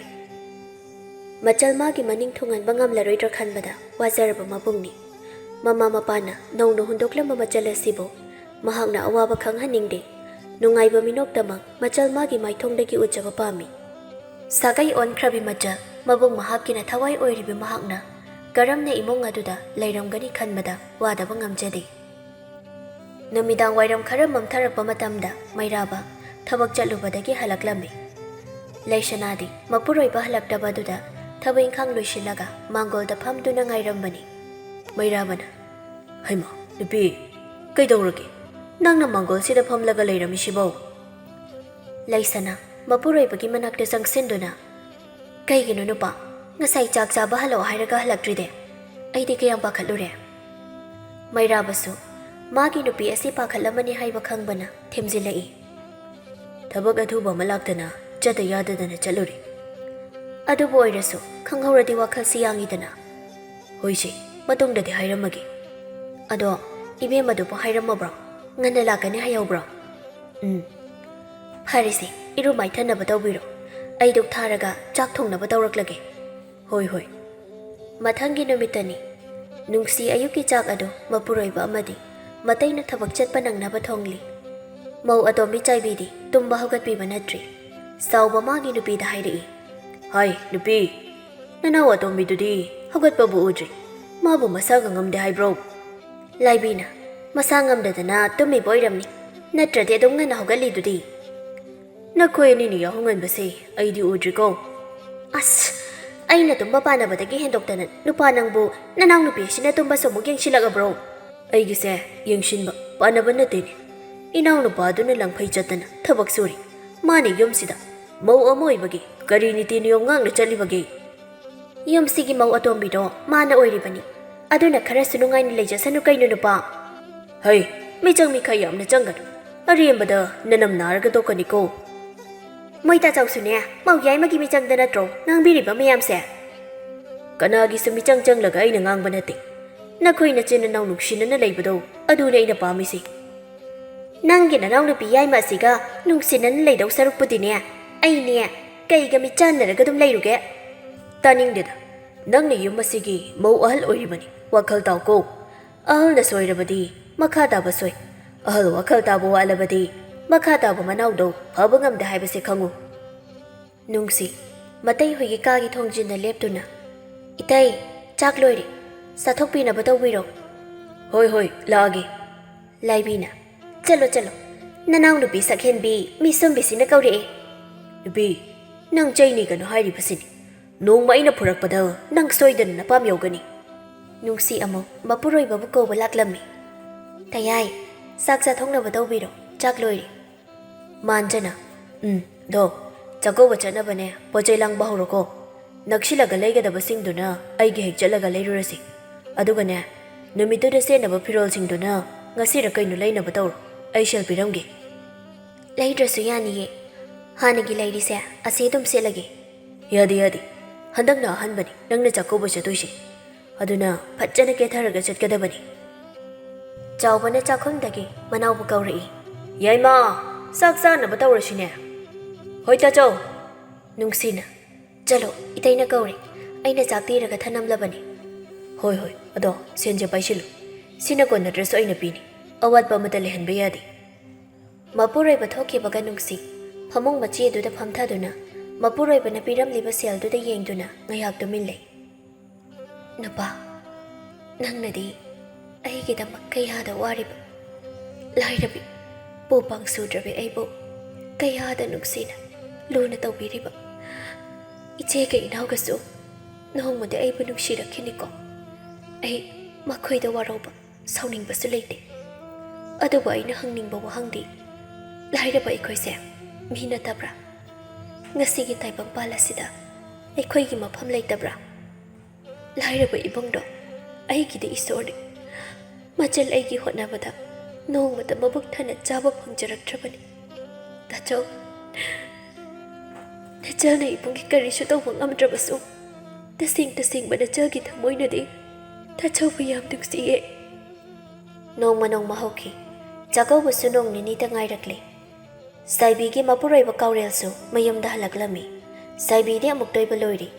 ꯃꯆꯜ ꯃꯥꯒꯤ ꯃꯅꯤꯡ ꯊꯨꯡꯍꯟꯕ ꯉꯝꯂꯔꯣꯏꯗ꯭ꯔꯥ ꯈꯟꯕꯗ ꯋꯥꯖꯔꯕ ꯃꯕꯨꯡꯅꯤ꯫ ꯃꯃꯥ ꯃꯄꯥꯅ ꯅꯧꯅ ꯍꯨꯟꯗꯣꯛꯂꯝꯕ ꯃꯆꯜ ꯑꯁꯤꯕꯨ ꯃꯍꯥꯛꯅ ꯑꯋꯥꯕ ꯈꯪꯍꯟꯅꯤꯡꯗꯦ꯫ ꯅꯨꯡꯉꯥꯏꯕ ꯃꯤꯅꯣꯛꯇꯃꯛ ꯃꯆꯜ ꯃꯥꯒꯤ ꯃꯥꯏꯊꯣꯡꯗꯒꯤ ꯎꯖꯕ ꯄꯥꯝꯃꯤ꯫ ꯁꯥꯒꯩ ꯑꯣꯟꯈ꯭ꯔꯕꯤ ꯃꯆꯜ ꯃꯕꯨꯡ ꯃꯍꯥꯛꯀꯤꯅ ꯊꯋꯥꯏ ꯑꯣꯏꯔꯤꯕꯤ ꯃꯍꯥꯛꯅ ꯀꯔꯝꯅ ꯏꯃꯨꯡ ꯑꯗꯨꯗ ꯂꯩꯔꯝꯒꯅꯤ ꯈꯟꯕꯗ ꯋꯥꯗꯕ ꯉꯝꯖꯗꯦ꯫ ꯅꯨꯃꯤꯗꯥꯡ ꯋꯥꯏꯔꯝ ꯈꯔ ꯃꯝꯊꯔꯛꯄ ꯃꯇꯝꯗ ꯃꯩꯔꯥꯕ ꯊꯕꯛ ꯆꯠꯂꯨꯕꯗꯒꯤ ꯍꯜꯂꯛꯂꯝꯃꯤ꯫ ꯂꯩꯁꯅꯥꯗꯤ ꯃꯄꯨꯔꯣꯏꯕ ꯍꯜꯂꯛꯇꯕ ꯑꯗꯨꯗ ꯊꯕꯛ ꯏꯪꯈꯥꯡ ꯂꯣꯏꯁꯤꯜꯂꯒ ꯃꯥꯡꯒꯣꯜꯗ ꯐꯝꯗꯨꯅ ꯉꯥꯏꯔꯝꯕꯅꯤ꯫ ꯃꯩꯔꯥꯕꯅ, "ꯍꯩꯃꯥ, ꯅꯨꯄꯤ, ꯀꯩꯗꯧꯔꯒꯦ? ꯅꯪꯅ ꯃꯥꯡꯒꯣꯜꯁꯤꯗ ꯐꯝꯂꯒ ꯂꯩꯔꯝꯃꯤꯁꯤꯕꯣ?" ꯂꯩꯁꯅꯥ ꯃꯄꯨꯔꯣꯏꯕꯒꯤ ꯃꯅꯥꯛꯇ ꯆꯪꯁꯤꯟꯗꯨꯅ, "ꯀꯩꯒꯤꯅꯣ ꯅꯨꯄꯥ? ꯉꯁꯥꯏ ꯆꯥꯛ ꯆꯥꯕ ꯍꯜꯂꯛꯑꯣ ꯍꯥꯏꯔꯒ ꯍꯜꯂꯛꯇ꯭ꯔꯤꯗꯤ? ꯑꯩꯗꯤ ꯀꯌꯥꯝ ꯄꯥꯈꯠꯂꯨꯔꯦ꯫" ꯃꯩꯔꯥꯕꯁꯨ ꯃꯥꯒꯤ ꯅꯨꯄꯤ ꯑꯁꯤ ꯄꯥꯈꯠꯂꯝꯃꯅꯤ ꯍꯥꯏꯕ ꯈꯪꯕꯅ ꯊꯦꯝꯖꯤꯜꯂꯛꯏ꯫ "ꯊꯕꯛ ꯑꯊꯨꯕ ꯑꯃ ꯂꯥꯛꯇꯅ ꯆꯠꯇ ꯌꯥꯗꯗꯅ ꯆꯠꯂꯨꯔꯦ꯫ ꯑꯗꯨꯕꯨ ꯑꯣꯏꯔꯁꯨ ꯈꯪꯍꯧꯔꯗꯤ ꯋꯥꯈꯜꯁꯤ ꯌꯥꯡꯉꯤꯗꯅ꯫ ꯍꯣꯏꯁꯦ, ꯃꯇꯨꯡꯗꯗꯤ ꯍꯥꯏꯔꯝꯃꯒꯦ꯫ ꯑꯗꯣ ꯏꯕꯦꯝꯃꯗꯨꯕꯨ ꯍꯥꯏꯔꯝꯃꯕ꯭ꯔꯣ?" ꯉꯟꯅ ꯂꯥꯛꯀꯅꯤ ꯍꯥꯏꯍꯧꯕ꯭ꯔꯣ? ꯎꯝ꯫ ꯐꯔꯦꯁꯦ, ꯏꯔꯨ ꯃꯥꯏꯊꯅꯕ ꯇꯧꯕꯤꯔꯣ꯫ ꯑꯩ ꯙꯨꯛ ꯊꯥꯔꯒ ꯆꯥꯛ ꯊꯣꯡꯅꯕ ꯇꯧꯔꯛꯂꯒꯦ꯫ ꯍꯣꯏ, ꯍꯣꯏ꯫ ꯃꯊꯪꯒꯤ ꯅꯨꯃꯤꯠꯇꯅꯤ꯫ ꯅꯨꯡꯁꯤ ꯑꯌꯨꯛꯀꯤ ꯆꯥꯛ ꯑꯗꯨ ꯃꯄꯨꯔꯣꯏꯕ ꯑꯃꯗꯤ ꯃꯇꯩꯅ ꯊꯕꯛ ꯆꯠꯄ ꯅꯪꯅꯕ ꯊꯣꯡꯂꯤ꯫ ꯃꯧ ꯑꯇꯣꯝꯕꯤ ꯆꯥꯏꯕꯤꯗꯤ ꯇꯨꯝꯕ ꯍꯧꯒꯠꯄꯤꯕ ꯅꯠꯇ꯭ꯔꯤ꯫ ꯆꯥꯎꯕ ꯃꯥꯒꯤ ꯅꯨꯄꯤꯗ ꯍꯥꯏꯔꯛꯏ꯫ ꯍꯥꯏ, ꯅꯨꯄꯤ, ꯅꯅꯥꯎ ꯑꯇꯣꯝꯕꯤꯗꯨꯗꯤ ꯍꯧꯒꯠꯄꯕꯨ ꯎꯗ꯭ꯔꯤ꯫ ꯃꯥꯕꯨ ꯃꯁꯥꯒ ꯉꯝꯗꯦ ꯍꯥꯏꯕ꯭ꯔꯣ? ꯂꯥꯏꯕꯤꯅ, ꯃꯁꯥ ꯉꯝꯗꯗꯅ ꯇꯨꯝꯃꯤꯕ ꯑꯣꯏꯔꯝꯅꯤ, ꯅꯠꯇ꯭ꯔꯗꯤ ꯑꯗꯨꯝ ꯉꯟꯅ ꯍꯧꯒꯠꯂꯤꯗꯨꯗꯤ꯫ ꯅꯈꯣꯏ ꯑꯅꯤꯅ ꯌꯥꯍꯧ ꯉꯟꯕꯁꯦ ꯑꯩꯗꯤ ꯎꯗ꯭ꯔꯤꯀꯣ꯫ ꯑꯁ, ꯑꯩꯅ ꯇꯨꯝꯕ ꯄꯥꯅꯕꯗꯒꯤ ꯍꯦꯟꯗꯣꯛꯇꯅ ꯅꯨꯄꯥ ꯅꯪꯕꯨ ꯅꯅꯥꯎꯅꯨꯄꯤ ꯑꯁꯤꯅ ꯇꯨꯝꯕꯁꯨ ꯑꯃꯨꯛ ꯌꯦꯡꯁꯤꯜꯂꯛꯑꯕ꯭ꯔꯣ? ꯑꯩꯒꯤꯁꯦ ꯌꯦꯡꯁꯤꯟꯕ ꯄꯥꯅꯕ ꯅꯠꯇꯦꯅꯦ꯫ ꯏꯅꯥꯎꯅꯨꯄꯥꯗꯨꯅ ꯂꯪꯐꯩ ꯆꯠꯇꯅ ꯊꯕꯛ ꯁꯨꯔꯤ꯫ ꯃꯥꯅ ꯌꯨꯝꯁꯤꯗ ꯃꯧ ꯑꯃ ꯑꯣꯏꯕꯒꯤ ꯀꯔꯤ ꯅꯤꯇꯤ ꯅꯤꯌꯣꯝ ꯉꯥꯛꯅ ꯆꯠꯂꯤꯕꯒꯦ? ꯌꯨꯝꯁꯤꯒꯤ ꯃꯧ ꯑꯇꯣꯝꯕꯤꯗꯣ ꯃꯥꯅ ꯑꯣꯏꯔꯤꯕꯅꯤ꯫ ꯑꯗꯨꯅ ꯈꯔꯁꯨ ꯅꯨꯡꯉꯥꯏꯅ ꯂꯩꯖꯁꯅꯨ ꯀꯩꯅꯣ ꯅꯨꯄꯥ꯫ ꯍꯩ, ꯃꯤꯆꯪ ꯃꯤꯈꯥꯏ ꯌꯥꯝꯅ ꯆꯪꯒꯅꯨ꯫ ꯑꯔꯦꯝꯕꯗ ꯅꯅꯝ ꯅꯥꯔꯒ ꯇꯣꯛꯀꯅꯤꯀꯣ꯫ ꯃꯣꯏ ꯇꯥꯆꯧꯁꯨꯅꯦ, ꯃꯧ ꯌꯥꯏꯃꯒꯤ ꯃꯤꯆꯪꯗ ꯅꯠꯇ꯭ꯔꯣ ꯉꯥꯡꯕꯤꯔꯤꯕ ꯃꯌꯥꯝꯁꯦ? ꯀꯅꯥꯒꯤꯁꯨ ꯃꯤꯆꯪ ꯆꯪꯂꯒ ꯑꯩꯅ ꯉꯥꯡꯕ ꯅꯠꯇꯦ꯫ ꯅꯈꯣꯏ ꯅꯆꯤꯟ ꯅꯅꯥꯎ ꯅꯨꯡꯁꯤꯅꯅ ꯂꯩꯕꯗꯣ ꯑꯗꯨꯅꯦ ꯑꯩꯅ ꯄꯥꯝꯃꯤꯁꯦ꯫ ꯅꯪꯒꯤ ꯅꯅꯥꯎꯅꯨꯄꯤ ꯌꯥꯏꯃ ꯑꯁꯤꯒ ꯅꯨꯡꯁꯤꯅꯅ ꯂꯩꯗꯧ ꯁꯔꯨꯛꯄꯨꯗꯤꯅꯦ, ꯑꯩꯅꯦ ꯀꯩꯒ ꯃꯤꯠ ꯆꯥꯟꯅꯔꯒ ꯑꯗꯨꯝ ꯂꯩꯔꯨꯒꯦ? ꯇꯥꯅꯤꯡꯗꯦꯗ꯫ ꯅꯪꯅ ꯌꯨꯝ ꯑꯁꯤꯒꯤ ꯃꯧ ꯑꯍꯜ ꯑꯣꯏꯔꯤꯕꯅꯤ, ꯋꯥꯈꯜ ꯇꯥꯎꯀꯣ꯫ ꯑꯍꯜꯅ ꯁꯣꯏꯔꯕꯗꯤ ꯃꯈꯥ ꯇꯥꯕ ꯁꯣꯏ, ꯑꯍꯜ ꯋꯥꯈꯜ ꯇꯥꯕ ꯋꯥꯠꯂꯕꯗꯤ ꯃꯈꯥ ꯇꯥꯕ ꯃꯅꯥꯎꯗꯣ ꯐꯕ ꯉꯝꯗꯦ ꯍꯥꯏꯕꯁꯦ ꯈꯪꯉꯨ꯫ ꯅꯨꯡꯁꯤ, ꯃꯇꯩ ꯍꯣꯏꯒꯤ ꯀꯥꯒꯤ ꯊꯣꯡꯖꯤꯟꯗ ꯂꯦꯞꯇꯨꯅ, "ꯏꯇꯩ, ꯆꯥꯛ ꯂꯣꯏꯔꯦ, ꯆꯥꯊꯣꯛꯄꯤꯅꯕ ꯇꯧꯕꯤꯔꯣ꯫" "ꯍꯣꯏ, ꯍꯣꯏ, ꯂꯥꯛꯑꯒꯦ꯫" ꯂꯥꯏꯕꯤꯅ, "ꯆꯠꯂꯣ, ꯆꯠꯂꯣ, ꯅꯅꯥꯎꯅꯨꯄꯤ ꯁꯛꯍꯦꯟꯕꯤ ꯃꯤꯁꯨꯝꯕꯤꯁꯤꯅ ꯀꯧꯔꯛꯑꯦ꯫" "ꯅꯨꯄꯤ, ꯅꯪ ꯆꯩꯅꯤ ꯀꯩꯅꯣ ꯍꯥꯏꯔꯤꯕꯁꯤꯅꯤ꯫ ꯅꯣꯡꯃ ꯑꯩꯅ ꯐꯨꯔꯛꯄꯗ ꯅꯪ ꯁꯣꯏꯗꯅ ꯅꯄꯥꯝ ꯌꯧꯒꯅꯤ꯫" ꯅꯨꯡꯁꯤ ꯑꯃꯨꯛ ꯃꯄꯨꯔꯣꯏꯕꯕꯨ ꯀꯧꯕ ꯂꯥꯛꯂꯝꯃꯤ꯫ "ꯇꯌꯥꯏ, ꯆꯥꯛ ꯆꯥꯊꯣꯛꯅꯕ ꯇꯧꯕꯤꯔꯣ, ꯆꯥꯛ ꯂꯣꯏꯔꯦ꯫" ꯃꯥꯟꯖꯅ, "ꯎꯝ, ꯗꯣ, ꯆꯥꯛꯀꯧꯕ ꯆꯠꯅꯕꯅꯦ, ꯄꯣꯠ ꯆꯩ ꯂꯥꯡꯕ ꯍꯧꯔꯣꯀꯣ꯫ ꯅꯛꯁꯤꯜꯂꯒ ꯂꯩꯒꯗꯕꯁꯤꯡꯗꯨꯅ ꯑꯩꯒꯤ ꯍꯦꯛ ꯆꯠꯂꯒ ꯂꯩꯔꯨꯔꯁꯤ꯫ ꯑꯗꯨꯒꯅꯦ, ꯅꯨꯃꯤꯠꯇꯨꯗ ꯁꯦꯠꯅꯕ ꯐꯤꯔꯣꯜꯁꯤꯡꯗꯨꯅ ꯉꯁꯤꯔ ꯀꯩꯅꯣ ꯂꯩꯅꯕ ꯇꯧꯔꯣ, ꯑꯩ ꯁꯦꯜ ꯄꯤꯔꯝꯒꯦ꯫" "ꯂꯩꯗ꯭ꯔꯁꯨ ꯌꯥꯅꯤꯌꯦ, ꯍꯥꯟꯅꯒꯤ ꯂꯩꯔꯤꯁꯦ ꯑꯁꯤ ꯑꯗꯨꯝ ꯁꯦꯠꯂꯒꯦ꯫" "ꯌꯥꯗꯦ, ꯌꯥꯗꯦ, ꯍꯟꯗꯛꯅ ꯑꯍꯥꯟꯕꯅꯤ ꯅꯪꯅ ꯆꯥꯛꯀꯧꯕ ꯆꯠꯇꯣꯏꯁꯦ꯫ ꯑꯗꯨꯅ ꯐꯖꯅ ꯀꯦꯊꯔꯒ ꯆꯠꯀꯗꯕꯅꯤ꯫" ꯆꯥꯎꯕꯅ ꯆꯥꯛꯈꯨꯝꯗꯒꯤ ꯃꯅꯥꯎꯕꯨ ꯀꯧꯔꯛꯏ꯫ "ꯌꯥꯏꯃ, ꯆꯥꯛ ꯆꯥꯅꯕ ꯇꯧꯔꯁꯤꯅꯦ꯫" "ꯍꯣꯏ ꯇꯥꯆꯧ꯫" ꯅꯨꯡꯁꯤꯅ, "ꯆꯠꯂꯣ, ꯏꯇꯩꯅ ꯀꯧꯔꯦ꯫ ꯑꯩꯅ ꯆꯥꯛ ꯇꯤꯔꯒ ꯊꯅꯝꯂꯕꯅꯤ꯫" "ꯍꯣꯏ ꯍꯣꯏ, ꯑꯗꯣ ꯁꯦꯟꯁꯦ ꯄꯥꯏꯁꯤꯜꯂꯨ꯫ ꯁꯤꯅ ꯀꯣꯟꯅꯗ꯭ꯔꯁꯨ ꯑꯩꯅ ꯄꯤꯅꯤ꯫ ꯑꯋꯥꯠꯄ ꯑꯃꯠꯇ ꯂꯩꯍꯟꯕ ꯌꯥꯗꯦ꯫" ꯃꯄꯨꯔꯣꯏꯕ ꯊꯣꯛꯈꯤꯕꯒ ꯅꯨꯡꯁꯤ ꯐꯃꯨꯡ ꯃꯆꯤ ꯑꯗꯨꯗ ꯐꯝꯊꯗꯨꯅ ꯃꯄꯨꯔꯣꯏꯕꯅ ꯄꯤꯔꯝꯂꯤꯕ ꯁꯦꯜꯗꯨꯗ ꯌꯦꯡꯗꯨꯅ ꯉꯥꯏꯍꯥꯛ ꯇꯨꯃꯤꯟ ꯂꯩ꯫ "ꯅꯨꯄꯥ, ꯅꯪꯅꯗꯤ ꯑꯩꯒꯤꯗꯃꯛ ꯀꯌꯥꯗ ꯋꯥꯔꯤꯕ, ꯂꯥꯏꯔꯕꯤ, ꯄꯨ ꯄꯥꯡ ꯁꯨꯗ꯭ꯔꯕꯤ ꯑꯩꯕꯨ ꯀꯌꯥꯗ ꯅꯨꯡꯁꯤꯅ ꯂꯨꯅ ꯇꯧꯕꯤꯔꯤꯕ꯫ ꯏꯆꯦꯒ ꯏꯅꯥꯎꯒꯁꯨ ꯅꯣꯡꯃꯗꯤ ꯑꯩꯕꯨ ꯅꯨꯡꯁꯤꯔꯛꯈꯤꯅꯤꯀꯣ꯫ ꯑꯩ ꯃꯈꯣꯏꯗ ꯋꯥꯔꯧꯕ, ꯁꯥꯎꯅꯤꯡꯕꯁꯨ ꯂꯩꯇꯦ꯫ ꯑꯗꯨꯕꯨ ꯑꯩꯅ ꯍꯪꯅꯤꯡꯕ ꯋꯥꯍꯪꯗꯤ, ꯂꯥꯏꯔꯕ ꯑꯩꯈꯣꯏꯁꯦ ꯃꯤ ꯅꯠꯇꯕ꯭ꯔꯥ? ꯉꯁꯤꯒꯤ ꯇꯥꯏꯕꯪꯄꯥꯜ ꯑꯁꯤꯗ ꯑꯩꯈꯣꯏꯒꯤ ꯃꯐꯝ ꯂꯩꯇꯕ꯭ꯔꯥ? ꯂꯥꯏꯔꯕ ꯏꯕꯨꯡꯗꯣ ꯑꯩꯒꯤꯗꯤ ꯏꯁꯣꯔꯅꯤ꯫ ꯃꯆꯜ ꯑꯩꯒꯤ ꯍꯣꯠꯅꯕꯗ ꯅꯣꯡꯃꯇ ꯃꯕꯨꯛ ꯊꯟꯅ ꯆꯥꯕ ꯐꯪꯖꯔꯛꯇ꯭ꯔꯕꯅꯤ꯫ ꯇꯥꯆꯧ, ꯅꯆꯜꯅ ꯏꯕꯨꯡꯒꯤ ꯀꯔꯤꯁꯨ ꯇꯧꯕ ꯉꯝꯗ꯭ꯔꯕꯁꯨ, ꯇꯁꯦꯡ ꯇꯁꯦꯡꯕ ꯅꯆꯜꯒꯤ ꯊꯃꯣꯏꯅꯗꯤ ꯇꯥꯆꯧꯕꯨ ꯌꯥꯝ ꯅꯨꯡꯁꯤꯌꯦ꯫" ꯅꯣꯡꯃ ꯅꯣꯡꯃ ꯍꯧꯈꯤ꯫ ꯆꯥꯛꯀꯧꯕꯁꯨ ꯅꯣꯡ ꯅꯤꯅꯤꯇ ꯉꯥꯏꯔꯛꯂꯦ꯫ ꯁꯥꯏꯕꯤꯒꯤ ꯃꯄꯨꯔꯣꯏꯕ ꯀꯥꯎꯔꯦꯜꯁꯨ ꯃꯌꯨꯝꯗ ꯍꯜꯂꯛꯂꯝꯃꯤ꯫ ꯁꯥꯏꯕꯤꯗꯤ ꯑꯃꯨꯛꯇꯣꯏꯕ ꯂꯣꯏꯔꯤ꯫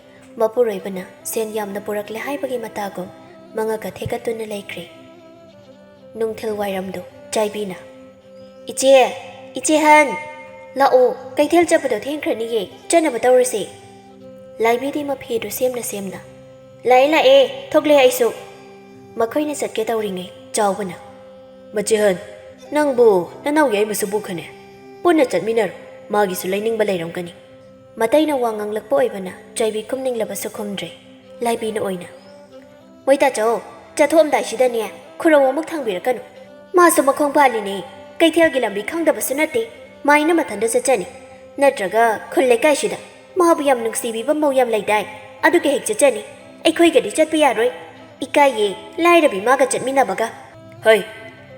ꯃꯄꯨꯔꯣꯏꯕꯅ ꯁꯦꯟ ꯌꯥꯝꯅ ꯄꯨꯔꯛꯂꯦ ꯍꯥꯏꯕꯒꯤ ꯃꯇꯥꯒꯨꯝ ꯃꯉꯛꯀ ꯊꯦꯛꯀꯠꯇꯨꯅ ꯂꯩꯈ꯭ꯔꯦ꯫ ꯅꯨꯡꯊꯤꯜ ꯋꯥꯏꯔꯝꯗꯨ ꯆꯥꯏꯕꯤꯅ, "ꯏꯆꯦ, ꯏꯆꯦ ꯍꯟ, ꯂꯥꯛꯑꯣ, ꯀꯩꯊꯦꯜ ꯆꯠꯄꯗꯣ ꯊꯦꯡꯈ꯭ꯔꯅꯤꯌꯦ, ꯆꯠꯅꯕ ꯇꯧꯔꯁꯦ꯫" ꯂꯥꯏꯕꯤꯗꯤ ꯃꯐꯤꯗꯨ ꯁꯦꯝꯅ ꯁꯦꯝꯅ, "ꯂꯥꯛꯑꯦ, ꯂꯥꯛꯑꯦ, ꯊꯣꯛꯂꯦ ꯑꯩꯁꯨ꯫" ꯃꯈꯣꯏꯅ ꯆꯠꯀꯦ ꯇꯧꯔꯤꯉꯩ ꯆꯥꯎꯕꯅ, "ꯃꯆꯦ ꯍꯟ, ꯅꯪꯕꯨ ꯅꯅꯥꯎ ꯌꯥꯏꯃꯁꯨ ꯄꯨꯈꯅꯦ, ꯄꯨꯟꯅ ꯆꯠꯃꯤꯟꯅꯔꯣ, ꯃꯥꯒꯤꯁꯨ ꯂꯩꯅꯤꯡꯕ ꯂꯩꯔꯝꯒꯅꯤ꯫" ꯃꯇꯩꯅ ꯋꯥ ꯉꯥꯡꯂꯛꯄ ꯑꯣꯏꯕꯅ ꯆꯥꯏꯕꯤ ꯈꯨꯝꯅꯤꯡꯂꯕꯁꯨ ꯈꯨꯝꯗ꯭ꯔꯦ꯫ ꯂꯥꯏꯕꯤꯅ ꯑꯣꯏꯅ, "ꯃꯣꯏ ꯇꯥꯆꯧ, ꯆꯠꯊꯣꯛꯑꯝꯗꯥꯏꯁꯤꯗꯅꯦ ꯈꯨꯔꯧ ꯑꯃꯨꯛ ꯊꯥꯡꯕꯤꯔꯛꯀꯅꯨ꯫ ꯃꯥꯁꯨ ꯃꯈꯣꯡ ꯄꯥꯜꯂꯤꯅꯦ, ꯀꯩꯊꯦꯜꯒꯤ ꯂꯝꯕꯤ ꯈꯪꯗꯕꯁꯨ ꯅꯠꯇꯦ, ꯃꯥꯏꯅ ꯃꯊꯟꯇ ꯆꯠꯆꯅꯤ꯫ ꯅꯠꯇ꯭ꯔꯒ ꯈꯨꯜ ꯂꯩꯀꯥꯏꯁꯤꯗ ꯃꯥꯕꯨ ꯌꯥꯝ ꯅꯨꯡꯁꯤꯕꯤꯕ ꯃꯧ ꯌꯥꯝ ꯂꯩꯗꯥꯏ, ꯑꯗꯨꯒ ꯍꯦꯛ ꯆꯠꯆꯅꯤ꯫ ꯑꯩꯈꯣꯏꯒꯗꯤ ꯆꯠꯄ ꯌꯥꯔꯣꯏ꯫ ꯏꯀꯥꯏꯌꯦ, ꯂꯥꯏꯔꯕꯤ ꯃꯥꯒ ꯆꯠꯃꯤꯟꯅꯕꯒ꯫" "ꯍꯩ,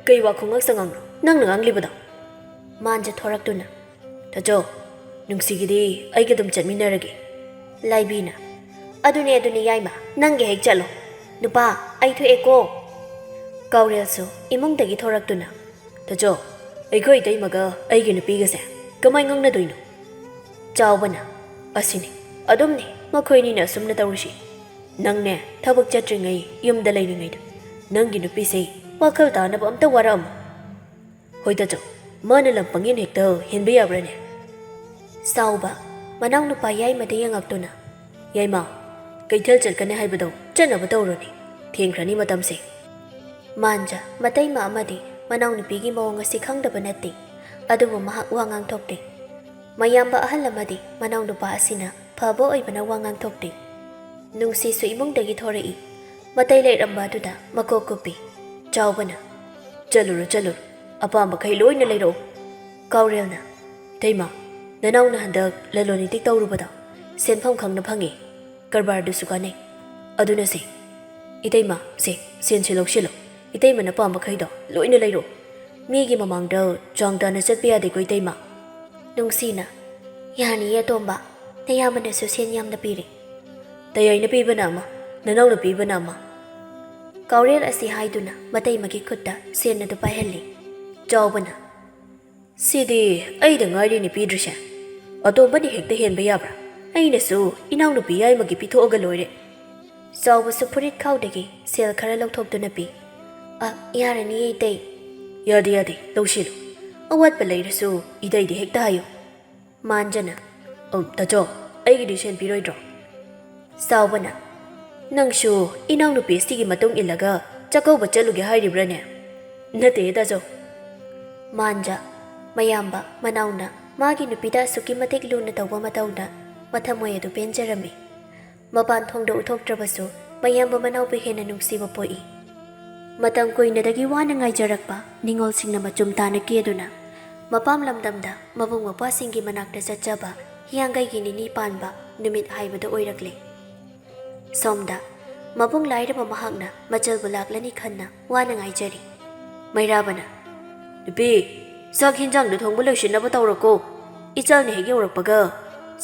ꯀꯩ ꯋꯥ ꯈꯨꯉꯥꯡ ꯁꯉꯥꯡꯅꯣ ꯅꯪꯅ ꯉꯥꯡꯂꯤꯕꯗꯣ?" ꯃꯥꯟꯖ ꯊꯣꯔꯛꯇꯨꯅ, "ꯇꯥꯆꯧ, ꯅꯨꯡꯁꯤꯒꯤꯗꯤ ꯑꯩꯒ ꯑꯗꯨꯝ ꯆꯠꯃꯤꯟꯅꯔꯒꯦ꯫" ꯂꯥꯏꯕꯤꯅ, "ꯑꯗꯨꯅꯦ, ꯑꯗꯨꯅꯦ ꯌꯥꯏꯃ, ꯅꯪꯒ ꯍꯦꯛ ꯆꯠꯂꯣ꯫ ꯅꯨꯄꯥ, ꯑꯩ ꯊꯣꯛꯑꯦꯀꯣ꯫" ꯀꯥꯎꯔꯦꯜꯁꯨ ꯏꯃꯨꯡꯗꯒꯤ ꯊꯣꯔꯛꯇꯨꯅ, "ꯇꯥꯆꯧ, ꯑꯩꯈꯣꯏ ꯏꯇꯩꯃꯒ ꯑꯩꯒꯤ ꯅꯨꯄꯤꯒꯁꯦ ꯀꯃꯥꯏ ꯉꯥꯡꯅꯗꯣꯏꯅꯣ?" ꯆꯥꯎꯕꯅ, "ꯑꯁꯤꯅꯤ, ꯑꯗꯨꯝꯅꯤ, ꯃꯈꯣꯏ ꯑꯅꯤꯅ ꯑꯁꯨꯝꯅ ꯇꯧꯔꯤꯁꯤ꯫ ꯅꯪꯅꯦ, ꯊꯕꯛ ꯆꯠꯇ꯭ꯔꯤꯉꯩ ꯌꯨꯝꯗ ꯂꯩꯔꯤꯉꯩꯗ ꯅꯪꯒꯤ ꯅꯨꯄꯤꯁꯦ ꯋꯥꯈꯜ ꯇꯥꯅꯕ ꯑꯝꯇ ꯋꯥꯔꯛꯑꯝꯃꯣ꯫ ꯍꯣꯏ ꯇꯥꯆꯧ, ꯃꯥꯅ ꯂꯝ ꯄꯪꯌꯦꯟ ꯍꯦꯛꯇ ꯍꯦꯟꯕ ꯌꯥꯕ꯭ꯔꯥꯅꯦ?" ꯆꯥꯎꯕ, ꯃꯅꯥꯎꯅꯨꯄꯥ ꯌꯥꯏꯃꯗ ꯌꯦꯡꯉꯛꯇꯨꯅ, "ꯌꯥꯏꯃ, ꯀꯩꯊꯦꯜ ꯆꯠꯀꯅꯤ ꯍꯥꯏꯕꯗꯣ ꯆꯠꯅꯕ ꯇꯧꯔꯣꯅꯦ, ꯊꯦꯡꯈ꯭ꯔꯅꯤ ꯃꯇꯝꯁꯦ꯫" ꯃꯥꯟꯖ, ꯃꯇꯩꯃ ꯑꯃꯗꯤ ꯃꯅꯥꯎꯅꯨꯄꯤꯒꯤ ꯃꯑꯣꯡ ꯑꯁꯤ ꯈꯪꯗꯕ ꯅꯠꯇꯦ, ꯑꯗꯨꯕꯨ ꯃꯍꯥꯛ ꯋꯥ ꯉꯥꯡꯊꯣꯛꯇꯦ꯫ ꯃꯌꯥꯝꯕ ꯑꯍꯜ ꯑꯃꯗꯤ ꯃꯅꯥꯎꯅꯨꯄꯥ ꯑꯁꯤꯅ ꯐꯕ ꯑꯣꯏꯕꯅ ꯋꯥ ꯉꯥꯡꯊꯣꯛꯇꯦ꯫ ꯅꯨꯡꯁꯤꯁꯨ ꯏꯃꯨꯡꯗꯒꯤ ꯊꯣꯔꯛꯏ꯫ ꯃꯇꯩ ꯂꯩꯔꯝꯕ ꯑꯗꯨꯗ ꯃꯀꯣꯛ ꯀꯨꯞꯄꯤ꯫ ꯆꯥꯎꯕꯅ, "ꯆꯠꯂꯨꯔꯣ, ꯆꯠꯂꯨꯔꯣ, ꯑꯄꯥꯝꯕꯈꯩ ꯂꯣꯏꯅ ꯂꯩꯔꯛꯑꯣ꯫" ꯀꯥꯎꯔꯦꯜꯅ, "ꯏꯇꯩꯃ, ꯅꯅꯥꯎꯅ ꯍꯟꯗꯛ ꯂꯂꯣꯟ ꯏꯇꯤꯛ ꯇꯧꯔꯨꯕꯗꯣ ꯁꯦꯟꯐꯝ ꯈꯪꯅ ꯐꯪꯉꯤ, ꯀꯔꯕꯥꯔꯗꯨꯁꯨ ꯀꯥꯟꯅꯩ꯫ ꯑꯗꯨꯅ ꯁꯦ, ꯏꯇꯩꯃ, ꯁꯦ, ꯁꯦꯟꯁꯦ ꯂꯧꯁꯤꯜꯂꯣ, ꯏꯇꯩꯃꯅ ꯄꯥꯝꯕꯈꯩꯗꯣ ꯂꯣꯏꯅ ꯂꯩꯔꯛꯑꯣ꯫ ꯃꯤꯒꯤ ꯃꯃꯥꯡꯗ ꯆꯥꯡ ꯇꯥꯅ ꯆꯠꯄ ꯌꯥꯗꯦꯀꯣ, ꯏꯇꯩꯃ꯫" ꯅꯨꯡꯁꯤꯅ, "ꯌꯥꯅꯤꯌꯦ ꯑꯇꯣꯝꯕ, ꯅꯌꯥꯝꯕꯅꯁꯨ ꯁꯦꯟ ꯌꯥꯝꯅ ꯄꯤꯔꯤ꯫" "ꯇꯌꯥꯏꯅ ꯄꯤꯕꯅ ꯑꯃ, ꯅꯅꯥꯎꯅ ꯄꯤꯕꯅ ꯑꯃ꯫" ꯀꯥꯎꯔꯦꯜ ꯑꯁꯤ ꯍꯥꯏꯗꯨꯅ ꯃꯇꯩꯃꯒꯤ ꯈꯨꯠꯇ ꯁꯦꯟ ꯑꯗꯨ ꯄꯥꯏꯍꯜꯂꯤ꯫ ꯆꯥꯎꯕꯅ, "ꯁꯤꯗꯤ ꯑꯩꯗ ꯉꯥꯏꯔꯦꯅꯦ ꯄꯤꯗ꯭ꯔꯤꯁꯦ꯫ ꯑꯇꯣꯝꯕꯅ ꯍꯦꯛꯇ ꯍꯦꯟꯕ ꯌꯥꯕ꯭ꯔꯥ? ꯑꯩꯅꯁꯨ ꯏꯅꯥꯎꯅꯨꯄꯤ ꯌꯥꯏꯃꯒꯤ ꯄꯤꯊꯣꯛꯑꯒ ꯂꯣꯏꯔꯦ꯫" ꯆꯥꯎꯕꯁꯨ ꯐꯨꯔꯤꯠ ꯈꯥꯎꯗꯒꯤ ꯁꯦꯜ ꯈꯔ ꯂꯧꯊꯣꯛꯇꯨꯅ ꯄꯤ꯫ "ꯑ, ꯌꯥꯔꯅꯤꯌꯦ ꯏꯇꯩ꯫" "ꯌꯥꯗꯦ, ꯌꯥꯗꯦ, ꯂꯧꯁꯤꯜꯂꯨ꯫ ꯑꯋꯥꯠꯄ ꯂꯩꯔꯁꯨ ꯏꯇꯩꯗ ꯍꯦꯛꯇ ꯍꯥꯏꯌꯨ꯫" ꯃꯥꯟꯖꯅ, "ꯑꯝ, ꯇꯥꯆꯧ, ꯑꯩꯒꯤꯗꯤ ꯁꯦꯟ ꯄꯤꯔꯣꯏꯗ꯭ꯔꯣ?" ꯆꯥꯎꯕꯅ, "ꯅꯪꯁꯨ ꯏꯅꯥꯎꯅꯨꯄꯤ ꯑꯁꯤꯒꯤ ꯃꯇꯨꯡ ꯏꯜꯂꯒ ꯆꯥꯛꯀꯧꯕ ꯆꯠꯂꯨꯒꯦ ꯍꯥꯏꯔꯤꯕ꯭ꯔꯥꯅꯦ?" "ꯅꯠꯇꯦ, ꯇꯥꯆꯧ꯫" ꯃꯥꯟꯖ, ꯃꯌꯥꯝꯕ, ꯃꯅꯥꯎꯅ ꯃꯥꯒꯤ ꯅꯨꯄꯤꯗ ꯑꯁꯨꯛꯀꯤ ꯃꯇꯤꯛ ꯂꯨꯅ ꯇꯧꯕ ꯃꯇꯧꯗ ꯃꯊꯃꯣꯏ ꯑꯗꯨ ꯄꯦꯟꯖꯔꯝꯃꯤ꯫ ꯃꯄꯥꯟ ꯊꯣꯡꯗ ꯎꯠꯊꯣꯛꯇ꯭ꯔꯕꯁꯨ ꯃꯌꯥꯝꯕ ꯃꯅꯥꯎꯕꯨ ꯍꯦꯟꯅ ꯅꯨꯡꯁꯤꯕ ꯄꯣꯛꯏ꯫ ꯃꯇꯝ ꯀꯨꯏꯅꯗꯒꯤ ꯋꯥꯅ ꯉꯥꯏꯖꯔꯛꯄ ꯅꯤꯡꯉꯣꯜꯁꯤꯡꯅ ꯃꯆꯨꯝ ꯇꯥꯅ ꯀꯦꯗꯨꯅ ꯃꯄꯥꯝ ꯂꯝꯗꯝꯗ ꯃꯕꯨꯡ ꯃꯧꯄ꯭ꯋꯥꯁꯤꯡꯒꯤ ꯃꯅꯥꯛꯇ ꯆꯠꯆꯕ ꯍꯤꯌꯥꯡꯒꯩꯒꯤ ꯅꯤꯅꯤ ꯄꯥꯟꯕ ꯅꯨꯃꯤꯠ ꯍꯥꯏꯕꯗꯨ ꯑꯣꯏꯔꯛꯂꯦ꯫ ꯁꯣꯝꯗ ꯃꯕꯨꯡ ꯂꯥꯏꯔꯕ ꯃꯍꯥꯛꯅ ꯃꯆꯜꯕꯨ ꯂꯥꯛꯂꯅꯤ ꯈꯟꯅ ꯋꯥꯅ ꯉꯥꯏꯖꯔꯤ꯫ ꯃꯩꯔꯥꯕꯅ, "ꯅꯨꯄꯤ, ꯆꯥꯛ ꯍꯤꯟꯖꯥꯡꯗꯨ ꯊꯣꯡꯕ ꯂꯣꯏꯁꯤꯟꯅꯕ ꯇꯧꯔꯣꯀꯣ꯫ ꯏꯆꯜꯅ ꯍꯦꯛ ꯌꯧꯔꯛꯄꯒ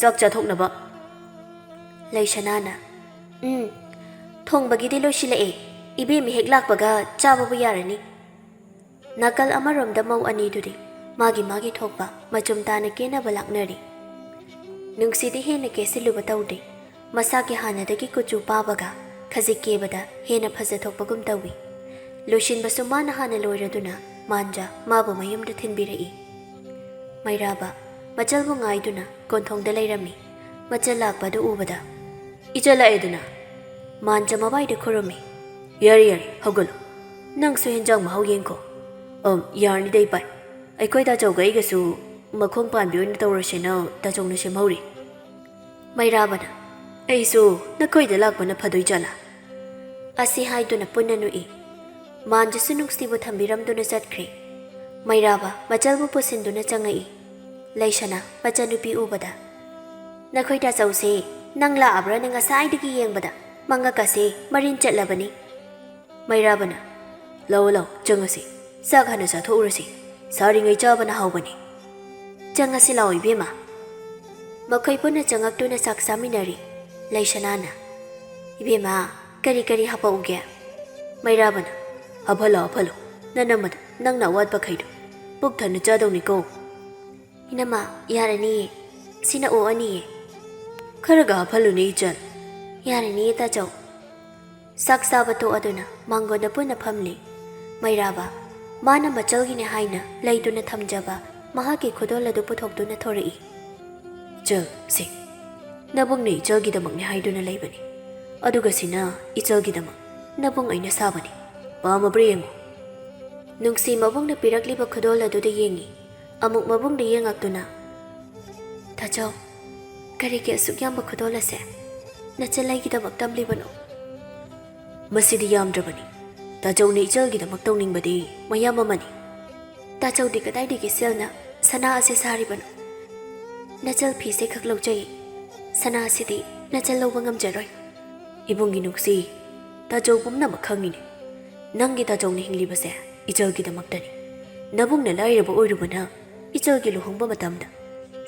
ꯆꯥꯛ ꯆꯥꯊꯣꯛꯅꯕ꯫" ꯂꯩꯁꯅꯥꯅ, "ꯎꯝ, ꯊꯣꯡꯕꯒꯤꯗꯤ ꯂꯣꯏꯁꯤꯜꯂꯛꯑꯦ꯫ "ꯏꯕꯦꯝꯃ ꯍꯦꯛ ꯂꯥꯛꯄꯒ ꯆꯥꯕꯕꯨ ꯌꯥꯔꯅꯤ"꯫ ꯅꯥꯀꯜ ꯑꯃꯔꯣꯝꯗ ꯃꯧ ꯑꯅꯤꯗꯨꯗꯤ ꯃꯥꯒꯤ ꯃꯥꯒꯤ ꯊꯣꯛꯄ ꯃꯆꯨꯝ ꯇꯥꯅ ꯀꯦꯅꯕ ꯂꯥꯛꯅꯔꯤ꯫ ꯅꯨꯡꯁꯤꯗꯤ ꯍꯦꯟꯅ ꯀꯦꯁꯤꯜꯂꯨꯕ ꯇꯧꯗꯦ꯫ ꯃꯁꯥꯒꯤ ꯍꯥꯟꯅꯗꯒꯤ ꯀꯨꯆꯨ ꯄꯥꯕꯒ ꯈꯖꯤꯛ ꯀꯦꯕꯗ ꯍꯦꯟꯅ ꯐꯖꯊꯣꯛꯄꯒꯨꯝ ꯇꯧꯏ꯫ ꯂꯣꯏꯁꯤꯟꯕꯁꯨ ꯃꯥꯅ ꯍꯥꯟꯅ ꯂꯣꯏꯔꯗꯨꯅ ꯃꯥꯟꯖ ꯃꯥꯕꯨ ꯃꯌꯨꯝꯗ ꯊꯤꯟꯕꯤꯔꯛꯏ꯫ ꯃꯩꯔꯥꯕ ꯃꯆꯜꯕꯨ ꯉꯥꯏꯗꯨꯅ ꯀꯣꯟꯊꯣꯡꯗ ꯂꯩꯔꯝꯃꯤ꯫ ꯃꯆꯜ ꯂꯥꯛꯄꯗꯨ ꯎꯕꯗ, "ꯏꯆꯜ ꯂꯥꯛꯑꯦꯗꯅ"꯫ ꯃꯥꯟꯖ ꯃꯕꯥꯏꯗ ꯈꯨꯔꯨꯝꯃꯤ꯫ "ꯌꯥꯔꯦ, ꯌꯥꯔꯦ, ꯍꯧꯒꯠꯂꯣ꯫ ꯅꯪꯁꯨ ꯍꯦꯟꯖꯥꯡ ꯃꯍꯥꯎ ꯌꯦꯡꯈꯣ꯫ ꯑꯝ, ꯌꯥꯔꯅꯤꯗ ꯏꯄꯥꯏ꯫ ꯑꯩꯈꯣꯏ ꯇꯥꯆꯧꯒ ꯑꯩꯒꯁꯨ ꯃꯈꯣꯡ ꯄꯥꯟꯕꯤ ꯑꯣꯏꯅ ꯇꯧꯔꯁꯦꯅ ꯇꯥꯆꯧꯅ ꯁꯦꯝꯍꯧꯔꯤ"꯫ ꯃꯩꯔꯥꯕꯅ, "ꯑꯩꯁꯨ ꯅꯈꯣꯏꯗ ꯂꯥꯛꯄꯅ ꯐꯗꯣꯏ ꯖꯥꯠꯂꯥ?" ꯑꯁꯤ ꯍꯥꯏꯗꯨꯅ ꯄꯨꯟꯅ ꯅꯣꯛꯏ꯫ ꯃꯥꯟꯖꯁꯨ ꯅꯨꯡꯁꯤꯕꯨ ꯊꯝꯕꯤꯔꯝꯗꯨꯅ ꯆꯠꯈ꯭ꯔꯦ꯫ ꯃꯩꯔꯥꯕ ꯃꯆꯜꯕꯨ ꯄꯨꯁꯤꯟꯗꯨꯅ ꯆꯪꯉꯛꯏ꯫ ꯂꯩꯁꯅꯥ ꯃꯆꯟꯅꯨꯄꯤ ꯎꯕꯗ, "ꯅꯈꯣꯏ ꯇꯥꯆꯧꯁꯦ ꯅꯪ ꯂꯥꯛꯑꯕ꯭ꯔꯥꯅ ꯉꯁꯥꯏꯗꯒꯤ ꯌꯦꯡꯕꯗ ꯃꯉꯛꯀꯁꯦ ꯃꯔꯤꯟ ꯆꯠꯂꯕꯅꯤ"꯫ ꯃꯩꯔꯥꯕꯅ, "ꯂꯥꯛꯑꯣ, ꯂꯥꯛꯑꯣ, ꯆꯪꯉꯁꯤ꯫ ꯆꯥꯛ ꯍꯥꯟꯅ ꯆꯥꯊꯣꯛꯎꯔꯁꯤ꯫ ꯁꯥꯔꯤꯉꯩ ꯆꯥꯕꯅ ꯍꯥꯎꯕꯅꯤ꯫ ꯆꯪꯉꯁꯤ ꯂꯥꯛꯑꯣ, ꯏꯕꯦꯝꯃ"꯫ ꯃꯈꯣꯏ ꯄꯨꯟꯅ ꯆꯪꯉꯛꯇꯨꯅ ꯆꯥꯛ ꯆꯥꯃꯤꯟꯅꯔꯤ꯫ ꯂꯩꯁꯅꯥꯅ, "ꯏꯕꯦꯝꯃ, ꯀꯔꯤ ꯀꯔꯤ ꯍꯥꯄꯛꯎꯒꯦ?" ꯃꯩꯔꯥꯕꯅ, "ꯍꯥꯞꯍꯜꯂꯣ, ꯍꯥꯞꯍꯜꯂꯣ꯫ ꯅꯅꯝꯃꯗ ꯅꯪꯅ ꯑꯋꯥꯠꯄꯈꯩꯗꯣ ꯄꯨꯛ ꯊꯟꯅ ꯆꯥꯗꯧꯅꯤꯀꯣ"꯫ "ꯏꯅꯝꯃ, ꯌꯥꯔꯅꯤꯌꯦ꯫ ꯁꯤꯅ ꯑꯣꯛꯑꯅꯤꯌꯦ"꯫ "ꯈꯔꯒ ꯍꯥꯞꯍꯜꯂꯨꯅꯦ, ꯏꯆꯟ"꯫ "ꯌꯥꯔꯅꯤꯌꯦ, ꯇꯥꯆꯧ"꯫ ꯆꯥꯛ ꯆꯥꯕ ꯇꯣꯛꯑꯗꯨꯅ ꯃꯥꯡꯒꯣꯟꯗ ꯄꯨꯟꯅ ꯐꯝꯂꯤ꯫ ꯃꯩꯔꯥꯕ, ꯃꯥꯅ ꯃꯆꯜꯒꯤꯅꯦ ꯍꯥꯏꯅ ꯂꯩꯗꯨꯅ ꯊꯝꯖꯕ ꯃꯍꯥꯛꯀꯤ ꯈꯨꯗꯣꯜ ꯑꯗꯨ ꯄꯨꯊꯣꯛꯇꯨꯅ ꯊꯣꯔꯛꯏ꯫ "ꯏꯆꯜ, ꯁꯦ, ꯅꯕꯨꯡꯅ ꯏꯆꯜꯒꯤꯗꯃꯛꯅꯦ ꯍꯥꯏꯗꯨꯅ ꯂꯩꯕꯅꯤ꯫ ꯑꯗꯨꯒ ꯁꯤꯅ ꯏꯆꯜꯒꯤꯗꯃꯛ ꯅꯕꯨꯡ ꯑꯩꯅ ꯁꯥꯕꯅꯤ꯫ ꯄꯥꯝꯃꯕ꯭ꯔꯥ ꯌꯦꯡꯉꯨ"꯫ ꯅꯨꯡꯁꯤ ꯃꯕꯨꯡꯅ ꯄꯤꯔꯛꯂꯤꯕ ꯈꯨꯗꯣꯜ ꯑꯗꯨꯗ ꯌꯦꯡꯉꯤ꯫ ꯑꯃꯨꯛ ꯃꯕꯨꯡꯗ ꯌꯦꯡꯉꯛꯇꯨꯅ, "ꯇꯥꯆꯧ, ꯀꯔꯤꯒꯤ ꯑꯁꯨꯛ ꯌꯥꯝꯕ ꯈꯨꯗꯣꯜ ꯑꯁꯦ ꯅꯆꯜ ꯑꯩꯒꯤꯗꯃꯛ ꯇꯝꯂꯤꯕꯅꯣ?" "ꯃꯁꯤꯗꯤ ꯌꯥꯝꯗ꯭ꯔꯕꯅꯤ꯫ ꯇꯥꯆꯧꯅ ꯏꯆꯜꯒꯤꯗꯃꯛ ꯇꯧꯅꯤꯡꯕꯗꯤ ꯃꯌꯥꯝ ꯑꯃꯅꯤ"꯫ "ꯇꯥꯆꯧꯗꯤ ꯀꯗꯥꯏꯗꯒꯤ ꯁꯦꯜꯅ ꯁꯅꯥ ꯑꯁꯦ ꯁꯥꯔꯤꯕꯅꯣ? ꯅꯆꯜ ꯐꯤꯁꯦ ꯈꯛ ꯂꯧꯖꯩ꯫ ꯁꯅꯥ ꯑꯁꯤꯗꯤ ꯅꯆꯜ ꯂꯧꯕ ꯉꯝꯖꯔꯣꯏ"꯫ "ꯏꯕꯨꯡꯒꯤ ꯅꯨꯡꯁꯤ, ꯇꯥꯆꯧ ꯄꯨꯝꯅꯃꯛ ꯈꯪꯉꯤꯅꯦ꯫ ꯅꯪꯒꯤ ꯇꯥꯆꯧꯅ ꯍꯤꯡꯂꯤꯕꯁꯦ ꯏꯆꯜꯒꯤꯗꯃꯛꯇꯅꯤ꯫ ꯅꯕꯨꯡꯅ ꯂꯥꯏꯔꯕ ꯑꯣꯏꯔꯨꯕꯅ ꯏꯆꯜꯒꯤ ꯂꯨꯍꯣꯡꯕ ꯃꯇꯝꯗ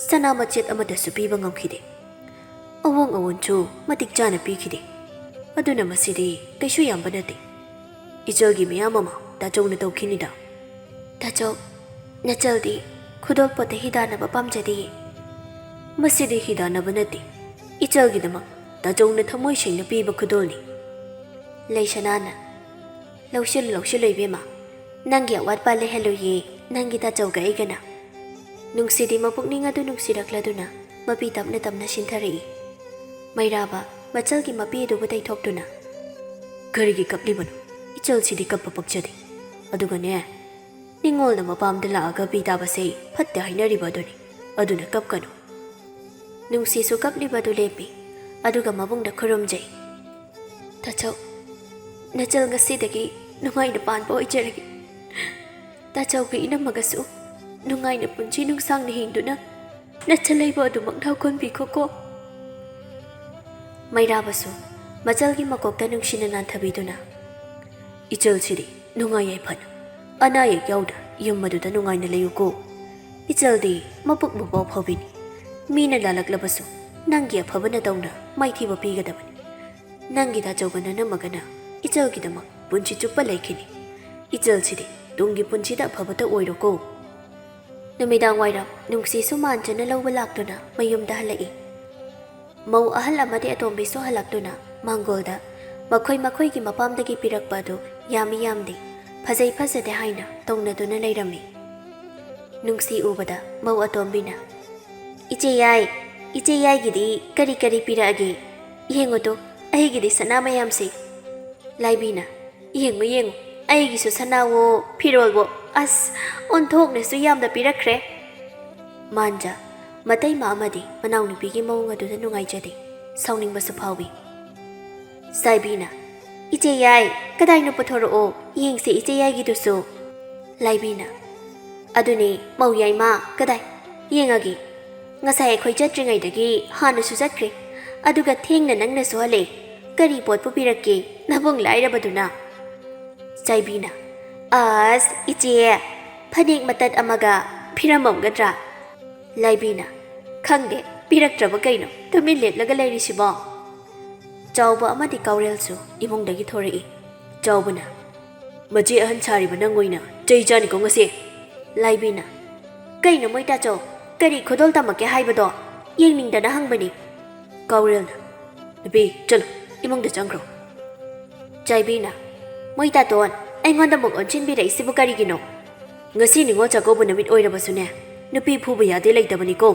ꯁꯅꯥ ꯃꯆꯦꯠ ꯑꯃꯠꯇꯁꯨ ꯄꯤꯕ ꯉꯝꯈꯤꯗꯦ꯫ ꯑꯋꯣꯡ ꯑꯋꯣꯟꯁꯨ ꯃꯇꯤꯛ ꯆꯥꯅ ꯄꯤꯈꯤꯗꯦ꯫ ꯑꯗꯨꯅ ꯃꯁꯤꯗꯤ ꯀꯩꯁꯨ ꯌꯥꯝꯕ ꯅꯠꯇꯦ꯫ "ꯏꯆꯜꯒꯤ ꯃꯌꯥꯝ ꯑꯃ ꯇꯥꯆꯧꯅ ꯇꯧꯈꯤꯅꯤꯗ꯫" "ꯇꯥꯆꯧ, ꯅꯆꯜꯗꯤ ꯈꯨꯗꯣꯜꯄꯣꯠꯇ ꯍꯤꯗꯥꯟꯅꯕ ꯄꯥꯝꯖꯗꯦꯌꯦ꯫" "ꯃꯁꯤꯗꯤ ꯍꯤꯗꯥꯟꯅꯕ ꯅꯠꯇꯦ, ꯏꯆꯜꯒꯤꯗꯃꯛ ꯇꯥꯆꯧꯅ ꯊꯃꯣꯏ ꯁꯦꯡꯅ ꯄꯤꯕ ꯈꯨꯗꯣꯜꯅꯤ꯫" ꯂꯩꯁꯅꯥꯅ, "ꯂꯧꯁꯤꯜꯂꯨ, ꯂꯧꯁꯤꯜꯂꯨ ꯏꯕꯦꯝꯃ, ꯅꯪꯒꯤ ꯑꯋꯥꯠꯄ ꯂꯩꯍꯜꯂꯨꯌꯦ ꯅꯪꯒꯤ ꯇꯥꯆꯧꯒ ꯑꯩꯒꯅ꯫" ꯅꯨꯡꯁꯤꯗꯤ ꯃꯄꯨꯛꯅꯤꯡ ꯑꯗꯨ ꯅꯨꯡꯁꯤꯔꯛꯂꯗꯨꯅ ꯃꯄꯤ ꯇꯞꯅ ꯇꯞꯅ ꯁꯤꯟꯊꯔꯛꯏ꯫ ꯃꯩꯔꯥꯕ ꯃꯆꯜꯒꯤ ꯃꯄꯤ ꯑꯗꯨꯕꯨ ꯇꯩꯊꯣꯛꯇꯨꯅ, "ꯀꯔꯤꯒꯤ ꯀꯞꯂꯤꯕꯅꯣ? ꯏꯆꯜꯁꯤꯗꯤ ꯀꯞꯄ ꯄꯛꯆꯗꯦ꯫ ꯑꯗꯨꯒꯅꯦ, ꯅꯤꯡꯉꯣꯜꯅ ꯃꯄꯥꯝꯗ ꯂꯥꯛꯑꯒ ꯄꯤ ꯇꯥꯕꯁꯦ ꯐꯠꯇꯦ ꯍꯥꯏꯅꯔꯤꯕ ꯑꯗꯨꯅꯤ꯫ ꯑꯗꯨꯅ ꯀꯞꯀꯅꯨ꯫" ꯅꯨꯡꯁꯤꯁꯨ ꯀꯞꯂꯤꯕꯗꯨ ꯂꯦꯞꯄꯤ, ꯑꯗꯨꯒ ꯃꯕꯨꯡꯗ ꯈꯨꯔꯨꯝꯖꯩ꯫ "ꯇꯥꯆꯧ, ꯅꯆꯜ ꯉꯁꯤꯗꯒꯤ ꯅꯨꯡꯉꯥꯏꯅ ꯄꯥꯟꯕ ꯑꯣꯏꯖꯔꯒꯦ꯫ ꯇꯥꯆꯧꯒ ꯏꯅꯝꯃꯒꯁꯨ ꯅꯨꯡꯉꯥꯏꯅ ꯄꯨꯟꯁꯤ ꯅꯨꯡꯁꯥꯡꯅ ꯍꯤꯡꯗꯨꯅ ꯅꯆꯜ ꯂꯩꯕ ꯑꯗꯨꯃꯛ ꯅꯥꯎꯀꯣꯟꯕꯤꯈꯣꯀꯣ꯫" ꯃꯩꯔꯥꯕꯁꯨ ꯃꯆꯜꯒꯤ ꯃꯀꯣꯛꯇ ꯅꯨꯡꯁꯤꯅ ꯅꯥꯟꯊꯕꯤꯗꯨꯅ, "ꯏꯆꯜꯁꯤꯗꯤ ꯅꯨꯡꯉꯥꯏ ꯌꯥꯏꯐꯅ, ꯑꯅꯥ ꯑꯌꯦꯛ ꯌꯥꯎꯗ ꯌꯨꯝ ꯑꯗꯨꯗ ꯅꯨꯡꯉꯥꯏꯅ ꯂꯩꯌꯨꯀꯣ꯫ ꯏꯆꯜꯗꯤ ꯃꯄꯨꯛ ꯃꯄꯥꯎ ꯐꯕꯤꯅꯤ꯫ ꯃꯤꯅ ꯂꯥꯜꯂꯛꯂꯕꯁꯨ ꯅꯪꯒꯤ ꯑꯐꯕ ꯅꯇꯧꯅ ꯃꯥꯏꯊꯤꯕ ꯄꯤꯒꯗꯕꯅꯤ꯫ ꯅꯪꯒꯤ ꯇꯥꯆꯧꯒ ꯅꯅꯝꯃꯒꯅ ꯏꯆꯜꯒꯤꯗꯃꯛ ꯄꯨꯟꯁꯤ ꯆꯨꯞꯄ ꯂꯩꯈꯤꯅꯤ꯫ ꯏꯆꯜꯁꯤꯗꯤ ꯇꯨꯡꯒꯤ ꯄꯨꯟꯁꯤꯗ ꯑꯐꯕꯇ ꯑꯣꯏꯔꯣꯀꯣ꯫" ꯅꯨꯃꯤꯗꯥꯡ ꯋꯥꯏꯔꯝ ꯅꯨꯡꯁꯤꯁꯨ ꯃꯥꯟꯖꯅ ꯂꯧꯕ ꯂꯥꯛꯇꯨꯅ ꯃꯌꯨꯝꯗ ꯍꯜꯂꯛꯏ꯫ ꯃꯧ ꯑꯍꯜ ꯑꯃꯗꯤ ꯑꯇꯣꯝꯕꯤꯁꯨ ꯍꯜꯂꯛꯇꯨꯅ ꯃꯥꯡꯒꯣꯜꯗ ꯃꯈꯣꯏ ꯃꯈꯣꯏꯒꯤ ꯃꯄꯥꯝꯗꯒꯤ ꯄꯤꯔꯛꯄ ꯑꯗꯨ ꯌꯥꯝꯃꯤ ꯌꯥꯝꯗꯦ, ꯐꯖꯩ ꯐꯖꯗꯦ ꯍꯥꯏꯅ ꯇꯧꯅꯗꯨꯅ ꯂꯩꯔꯝꯃꯤ꯫ ꯅꯨꯡꯁꯤ ꯎꯕꯗ ꯃꯧ ꯑꯇꯣꯝꯕꯤꯅ, "ꯏꯆꯦ ꯌꯥꯏ, ꯏꯆꯦ ꯌꯥꯏꯒꯤꯗꯤ ꯀꯔꯤ ꯀꯔꯤ ꯄꯤꯔꯛꯑꯒꯦ? ꯌꯦꯡꯉꯨꯗꯣ, ꯑꯩꯒꯤꯗꯤ ꯁꯅꯥ ꯃꯌꯥꯝꯁꯦ꯫" ꯂꯥꯏꯕꯤꯅ, "ꯌꯦꯡꯉꯨ, ꯌꯦꯡꯉꯨ, ꯑꯩꯒꯤꯁꯨ ꯁꯅꯥꯋꯣ, ꯐꯤꯔꯣꯜꯋꯣ, ꯑꯁ, ꯑꯣꯟꯊꯣꯛꯅꯁꯨ ꯌꯥꯝꯅ ꯄꯤꯔꯛꯈ꯭ꯔꯦ꯫" ꯃꯥꯟꯖ, ꯃꯇꯩꯃ ꯑꯃꯗꯤ ꯃꯅꯥꯎꯅꯨꯄꯤꯒꯤ ꯃꯑꯣꯡ ꯑꯗꯨꯗ ꯅꯨꯡꯉꯥꯏꯖꯗꯦ, ꯁꯥꯎꯅꯤꯡꯕꯁꯨ ꯐꯥꯎꯏ꯫ ꯆꯥꯏꯕꯤꯅ, "ꯏꯆꯦ ꯌꯥꯏ, ꯀꯗꯥꯏꯅꯣ ꯄꯨꯊꯣꯔꯛꯑꯣ, ꯌꯦꯡꯁꯦ ꯏꯆꯦ ꯌꯥꯏꯒꯤꯗꯨꯁꯨ꯫" ꯂꯥꯏꯕꯤꯅ, "ꯑꯗꯨꯅꯦ, ꯃꯧ ꯌꯥꯏꯃ, ꯀꯗꯥꯏ? ꯌꯦꯡꯉꯒꯦ꯫ ꯉꯁꯥꯏ ꯑꯩꯈꯣꯏ ꯆꯠꯇ꯭ꯔꯤꯉꯩꯗꯒꯤ ꯍꯥꯟꯅꯁꯨ ꯆꯠꯈ꯭ꯔꯦ, ꯑꯗꯨꯒ ꯊꯦꯡꯅ ꯅꯪꯅꯁꯨ ꯍꯜꯂꯛꯑꯦ꯫ ꯀꯔꯤ ꯄꯣꯠꯄꯨ ꯄꯤꯔꯛꯀꯦ, ꯅꯕꯨꯡ ꯂꯥꯏꯔꯕꯗꯨꯅ?" ꯆꯥꯏꯕꯤꯅ, "ꯑꯁ, ꯏꯆꯦ, ꯐꯅꯦꯛ ꯃꯇꯠ ꯑꯃꯒ ꯄꯤꯔꯝꯃꯝꯒꯗ꯭ꯔꯥ?" ꯂꯥꯏꯕꯤꯅ, "ꯈꯪꯗꯦ, ꯄꯤꯔꯛꯇ꯭ꯔꯕ ꯀꯩꯅꯣ ꯇꯨꯃꯤꯟ ꯂꯦꯞꯂꯒ ꯂꯩꯔꯤꯁꯤꯕꯣ?" ꯆꯥꯎꯕ ꯑꯃꯗꯤ ꯀꯥꯎꯔꯦꯜꯁꯨ ꯏꯃꯨꯡꯗꯒꯤ ꯊꯣꯔꯛꯏ꯫ ꯆꯥꯎꯕꯅ, ꯃꯆꯦ ꯑꯍꯟ ꯁꯥꯔꯤꯕ ꯅꯪ ꯑꯣꯏꯅ ꯆꯩ ꯆꯥꯅꯤꯀꯣ ꯉꯁꯤ꯫ ꯂꯥꯏꯕꯤꯅ, "ꯀꯩꯅꯣ ꯃꯣꯏ ꯇꯥꯆꯧ, ꯀꯔꯤ ꯈꯨꯗꯣꯜ ꯇꯝꯃꯛꯀꯦ ꯍꯥꯏꯕꯗꯣ?" ꯌꯦꯡꯅꯤꯡꯗꯅ ꯍꯪꯕꯅꯤ꯫ ꯀꯥꯎꯔꯦꯜꯅ, "ꯅꯨꯄꯤ, ꯆꯠꯂꯣ, ꯏꯃꯨꯡꯗ ꯆꯪꯈ꯭ꯔꯣ꯫" ꯆꯥꯏꯕꯤꯅ, "ꯃꯣꯏ ꯇꯥꯇꯣꯟ, ꯑꯩꯉꯣꯟꯗ ꯑꯃꯨꯛ ꯑꯣꯟꯁꯤꯟꯕꯤꯔꯛꯏꯁꯤꯕꯨ ꯀꯔꯤꯒꯤꯅꯣ? ꯉꯁꯤ ꯅꯤꯉꯣꯜ ꯆꯥꯛꯀꯧꯕ ꯅꯨꯃꯤꯠ ꯑꯣꯏꯔꯕꯁꯨꯅꯦ, ꯅꯨꯄꯤ ꯐꯨꯕ ꯌꯥꯗꯦ ꯂꯩꯇꯕꯅꯤꯀꯣ꯫"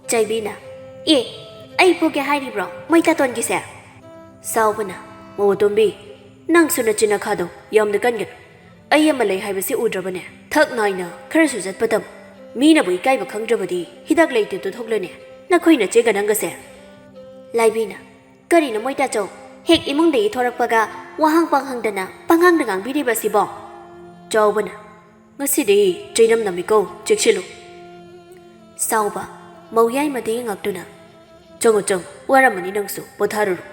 ꯆꯥꯏꯕꯤꯅ, "ꯑꯦ, ꯑꯩ ꯐꯨꯒꯦ ꯍꯥꯏꯔꯤꯕ꯭ꯔꯣ ꯃꯣꯏ ꯇꯥꯇꯣꯟꯒꯤꯁꯦ?" ꯁꯥꯎꯕꯅ, "ꯃꯧ ꯑꯇꯣꯝꯕꯤ, ꯅꯪꯁꯨ ꯅꯆꯤꯟ ꯅꯈꯥꯗꯣ ꯌꯥꯝꯅ ꯀꯟꯒꯅꯨ꯫ ꯑꯩ ꯑꯃ ꯂꯩ ꯍꯥꯏꯕꯁꯤ ꯎꯗ꯭ꯔꯕꯅꯦ? ꯊꯛ ꯅꯥꯏꯅ ꯈꯔꯁꯨ ꯆꯠꯄ ꯇꯝꯃꯨ꯫ ꯃꯤꯅꯕꯨ ꯏꯀꯥꯏꯕ ꯈꯪꯗ꯭ꯔꯕꯗꯤ ꯍꯤꯗꯥꯛ ꯂꯩꯇꯦꯗꯣ ꯊꯣꯛꯂꯅꯦ, ꯅꯈꯣꯏ ꯅꯆꯦꯒ ꯅꯪꯒꯁꯦ꯫" ꯂꯥꯏꯕꯤꯅ, "ꯀꯔꯤꯅꯣ ꯃꯣꯏ ꯇꯥꯆꯧ, ꯍꯦꯛ ꯏꯃꯨꯡꯗꯒꯤ ꯊꯣꯔꯛꯄꯒ ꯋꯥꯍꯪ ꯄꯪꯍꯪꯗꯅ ꯄꯪꯉꯥꯡꯗ ꯉꯥꯡꯕꯤꯔꯤꯕ ꯑꯁꯤꯕꯣ?" ꯆꯥꯎꯕꯅ, "ꯉꯁꯤꯗꯤ ꯆꯩꯅꯝ ꯅꯝꯃꯤꯀꯣ, ꯆꯦꯛꯁꯤꯜꯂꯨ꯫" ꯆꯥꯎꯕ, ꯃꯧ ꯌꯥꯏꯃꯗ ꯌꯦꯡꯉꯛꯇꯨꯅ, "ꯆꯪꯉꯣ, ꯆꯪꯉꯣ, ꯋꯥꯔꯝꯃꯅꯤ ꯅꯪꯁꯨ, ꯄꯣꯊꯥꯔꯨꯔꯣ꯫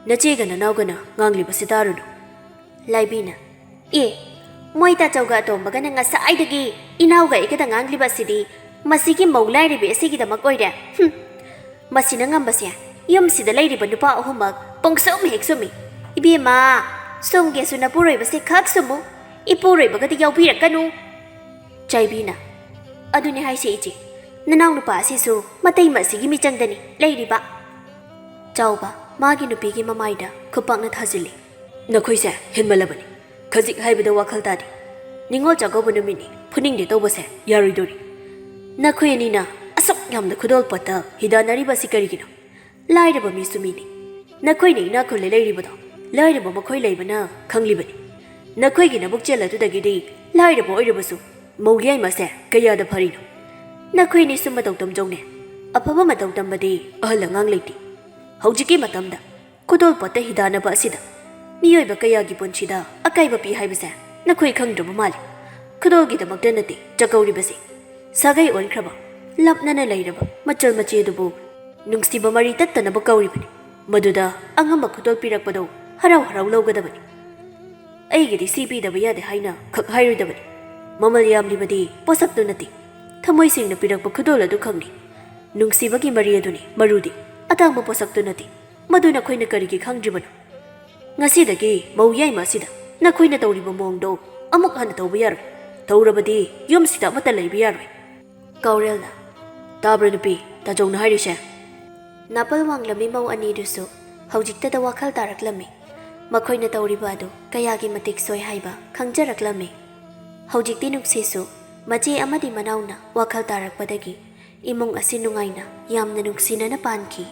ꯅꯆꯦꯒ ꯅꯅꯥꯎꯒꯅ ꯉꯥꯡꯂꯤꯕꯁꯤ ꯇꯥꯔꯨꯅꯨ꯫" ꯂꯥꯏꯕꯤꯅ, "ꯑꯦ, ꯃꯣꯏ ꯇꯥꯆꯧꯒ ꯑꯇꯣꯝꯕꯒꯅ ꯉꯁꯥꯏꯗꯒꯤ ꯏꯅꯥꯎꯒ ꯑꯩꯒꯗ ꯉꯥꯡꯂꯤꯕ ꯑꯁꯤꯗꯤ ꯃꯁꯤꯒꯤ ꯃꯧ ꯂꯥꯏꯔꯕꯤ ꯑꯁꯤꯒꯤꯗꯃꯛ ꯑꯣꯏꯔꯦ꯫ ꯍꯨꯝ, ꯃꯁꯤꯅ ꯉꯝꯕꯁꯦ ꯌꯨꯝꯁꯤꯗ ꯂꯩꯔꯤꯕ ꯅꯨꯄꯥ ꯑꯍꯨꯝꯃꯛ ꯄꯨꯡꯁꯨꯝ ꯍꯦꯛ ꯁꯨꯝꯃꯤ꯫ ꯏꯕꯦꯝꯃ, ꯁꯨꯝꯒꯦꯁꯨ ꯅꯄꯨꯔꯣꯏꯕꯁꯦ ꯈꯛ ꯁꯨꯝꯃꯨ, ꯏꯄꯨꯔꯣꯏꯕꯒꯗꯤ ꯌꯥꯎꯕꯤꯔꯛꯀꯅꯨ꯫" ꯆꯥꯏꯕꯤꯅ, "ꯑꯗꯨꯅꯤ ꯍꯥꯏꯁꯦ ꯏꯆꯦ, ꯅꯅꯥꯎ ꯅꯨꯄꯥ ꯑꯁꯤꯁꯨ ꯃꯇꯩ ꯃꯁꯤꯒꯤ ꯃꯤꯆꯪꯗꯅꯤ ꯂꯩꯔꯤꯕ꯫" ꯆꯥꯎꯕ, ꯃꯥꯒꯤ ꯅꯨꯄꯤꯒꯤ ꯃꯃꯥꯏꯗ ꯈꯨꯄꯥꯛꯅ ꯊꯥꯖꯤꯜꯂꯤ꯫ "ꯅꯈꯣꯏꯁꯦ ꯍꯦꯟꯃꯜꯂꯕꯅꯤ꯫ ꯈꯖꯤꯛ ꯍꯥꯏꯕꯗ ꯋꯥꯈꯜ ꯇꯥꯗꯦ꯫ ꯅꯤꯉꯣꯜ ꯆꯥꯛꯀꯧꯕ ꯅꯨꯃꯤꯠꯅꯤ, ꯐꯨꯅꯤꯡꯗꯦ ꯇꯧꯕꯁꯦ ꯌꯥꯔꯣꯏꯗꯣꯔꯤ꯫ ꯅꯈꯣꯏ ꯑꯅꯤꯅ ꯑꯁꯨꯛ ꯌꯥꯝꯅ ꯈꯨꯗꯣꯜ ꯄꯣꯠꯇ ꯍꯤꯗꯥꯟꯅꯔꯤꯕ ꯑꯁꯤ ꯀꯔꯤꯒꯤꯅꯣ? ꯂꯥꯏꯔꯕ ꯃꯤꯁꯨ ꯃꯤꯅꯤ꯫ ꯅꯈꯣꯏꯅ ꯏꯅꯥꯛ ꯈꯨꯜꯂꯦ ꯂꯩꯔꯤꯕꯗꯣ ꯂꯥꯏꯔꯕ ꯃꯈꯣꯏ ꯂꯩꯕꯅ ꯈꯪꯂꯤꯕꯅꯤ꯫ ꯅꯈꯣꯏꯒꯤ ꯅꯕꯨꯛꯆꯦꯜ ꯑꯗꯨꯗꯒꯤꯗꯤ ꯂꯥꯏꯔꯕ ꯑꯣꯏꯔꯕꯁꯨ ꯃꯧ ꯌꯥꯏꯃꯁꯦ ꯀꯌꯥꯗ ꯐꯔꯤꯅꯣ? ꯅꯈꯣꯏ ꯑꯅꯤꯁꯨ ꯃꯇꯧ ꯇꯝꯖꯧꯅꯦ꯫ ꯑꯐꯕ ꯃꯇꯧ ꯇꯝꯕꯗꯤ ꯑꯍꯜ ꯑꯉꯥꯡ ꯂꯩꯇꯦ꯫ ꯍꯧꯖꯤꯛꯀꯤ ꯃꯇꯝꯗ ꯈꯨꯗꯣꯜ ꯄꯣꯠꯇ ꯍꯤꯗꯥꯟꯅꯕ ꯑꯁꯤꯗ ꯃꯤꯑꯣꯏꯕ ꯀꯌꯥꯒꯤ ꯄꯨꯟꯁꯤꯗ ꯑꯀꯥꯏꯕ ꯄꯤ ꯍꯥꯏꯕꯁꯦ ꯅꯈꯣꯏ ꯈꯪꯗ꯭ꯔꯕ ꯃꯥꯜꯂꯤ꯫ ꯈꯨꯗꯣꯜꯒꯤꯗꯃꯛꯇ ꯅꯠꯇꯦ ꯆꯥꯛꯀꯧꯔꯤꯕꯁꯤ꯫ ꯁꯥꯒꯩ ꯑꯣꯟꯈ꯭ꯔꯕ, ꯂꯥꯞꯅꯅ ꯂꯩꯔꯕ ꯃꯆꯜ ꯃꯆꯦ ꯑꯗꯨꯕꯨ ꯅꯨꯡꯁꯤꯕ ꯃꯔꯤ ꯇꯠꯇꯅꯕ ꯀꯧꯔꯤꯕꯅꯤ꯫ ꯃꯗꯨꯗ ꯑꯉꯝꯕ ꯈꯨꯗꯣꯜ ꯄꯤꯔꯛꯄꯗꯣ ꯍꯔꯥꯎ ꯍꯔꯥꯎ ꯂꯧꯒꯗꯕꯅꯤ꯫ ꯑꯩꯒꯤꯗꯤ ꯁꯤ ꯄꯤꯗꯕ ꯌꯥꯗꯦ ꯍꯥꯏꯅ ꯈꯛ ꯍꯥꯏꯔꯣꯏꯗꯕꯅꯤ꯫ ꯃꯃꯜ ꯌꯥꯝꯂꯤꯕꯗꯤ ꯄꯣꯠꯁꯛꯇꯨ ꯅꯠꯇꯦ, ꯊꯃꯣꯏ ꯁꯦꯡꯅ ꯄꯤꯔꯛꯄ ꯈꯨꯗꯣꯜ ꯑꯗꯨ ꯈꯛꯅꯤ꯫ ꯅꯨꯡꯁꯤꯕꯒꯤ ꯃꯔꯤ ꯑꯗꯨꯅꯤ ꯃꯔꯨꯗꯤ, ꯑꯇꯥꯡꯕ ꯄꯣꯠꯁꯛꯇꯨ ꯅꯠꯇꯦ꯫ ꯃꯗꯨ ꯅꯈꯣꯏꯅ ꯀꯔꯤꯒꯤ ꯈꯪꯗ꯭ꯔꯤꯕꯅꯣ? ꯉꯁꯤꯗꯒꯤ ꯃꯧ ꯌꯥꯏꯃ ꯑꯁꯤꯗ ꯅꯈꯣꯏꯅ ꯇꯧꯔꯤꯕ ꯃꯑꯣꯡꯗꯣ ꯑꯃꯨꯛ ꯍꯟꯅ ꯇꯧꯕ ꯌꯥꯔꯣꯏ꯫ ꯇꯧꯔꯕꯗꯤ ꯌꯨꯝꯁꯤꯗ ꯑꯃꯠꯇ ꯂꯩꯕ ꯌꯥꯔꯣꯏ꯫ ꯀꯥꯎꯔꯦꯜꯅ, "ꯇꯥꯕ꯭ꯔꯥ ꯅꯨꯄꯤ, ꯇꯥꯖꯧꯅ ꯍꯥꯏꯔꯤꯁꯦ?" ꯅꯥꯄꯜ ꯋꯥꯡꯂꯝꯃꯤ ꯃꯧ ꯑꯅꯤꯗꯨꯁꯨ ꯍꯧꯖꯤꯛꯇꯗ ꯋꯥꯈꯜ ꯇꯥꯔꯛꯂꯝꯃꯤ꯫ ꯃꯈꯣꯏꯅ ꯇꯧꯔꯤꯕ ꯑꯗꯨ ꯀꯌꯥꯒꯤ ꯃꯇꯤꯛ ꯁꯣꯏ ꯍꯥꯏꯕ ꯈꯪꯖꯔꯛꯂꯝꯃꯤ꯫ ꯍꯧꯖꯤꯛꯇꯤ ꯅꯨꯡꯁꯤꯁꯨ ꯃꯆꯦ ꯑꯃꯗꯤ ꯃꯅꯥꯎꯅ ꯋꯥꯈꯜ ꯇꯥꯔꯛꯄꯗꯒꯤ ꯏꯃꯨꯡ ꯑꯁꯤ ꯅꯨꯡꯉꯥꯏꯅ ꯌꯥꯝꯅ ꯅꯨꯡꯁꯤꯅꯅ ꯄꯥꯟꯈꯤ꯫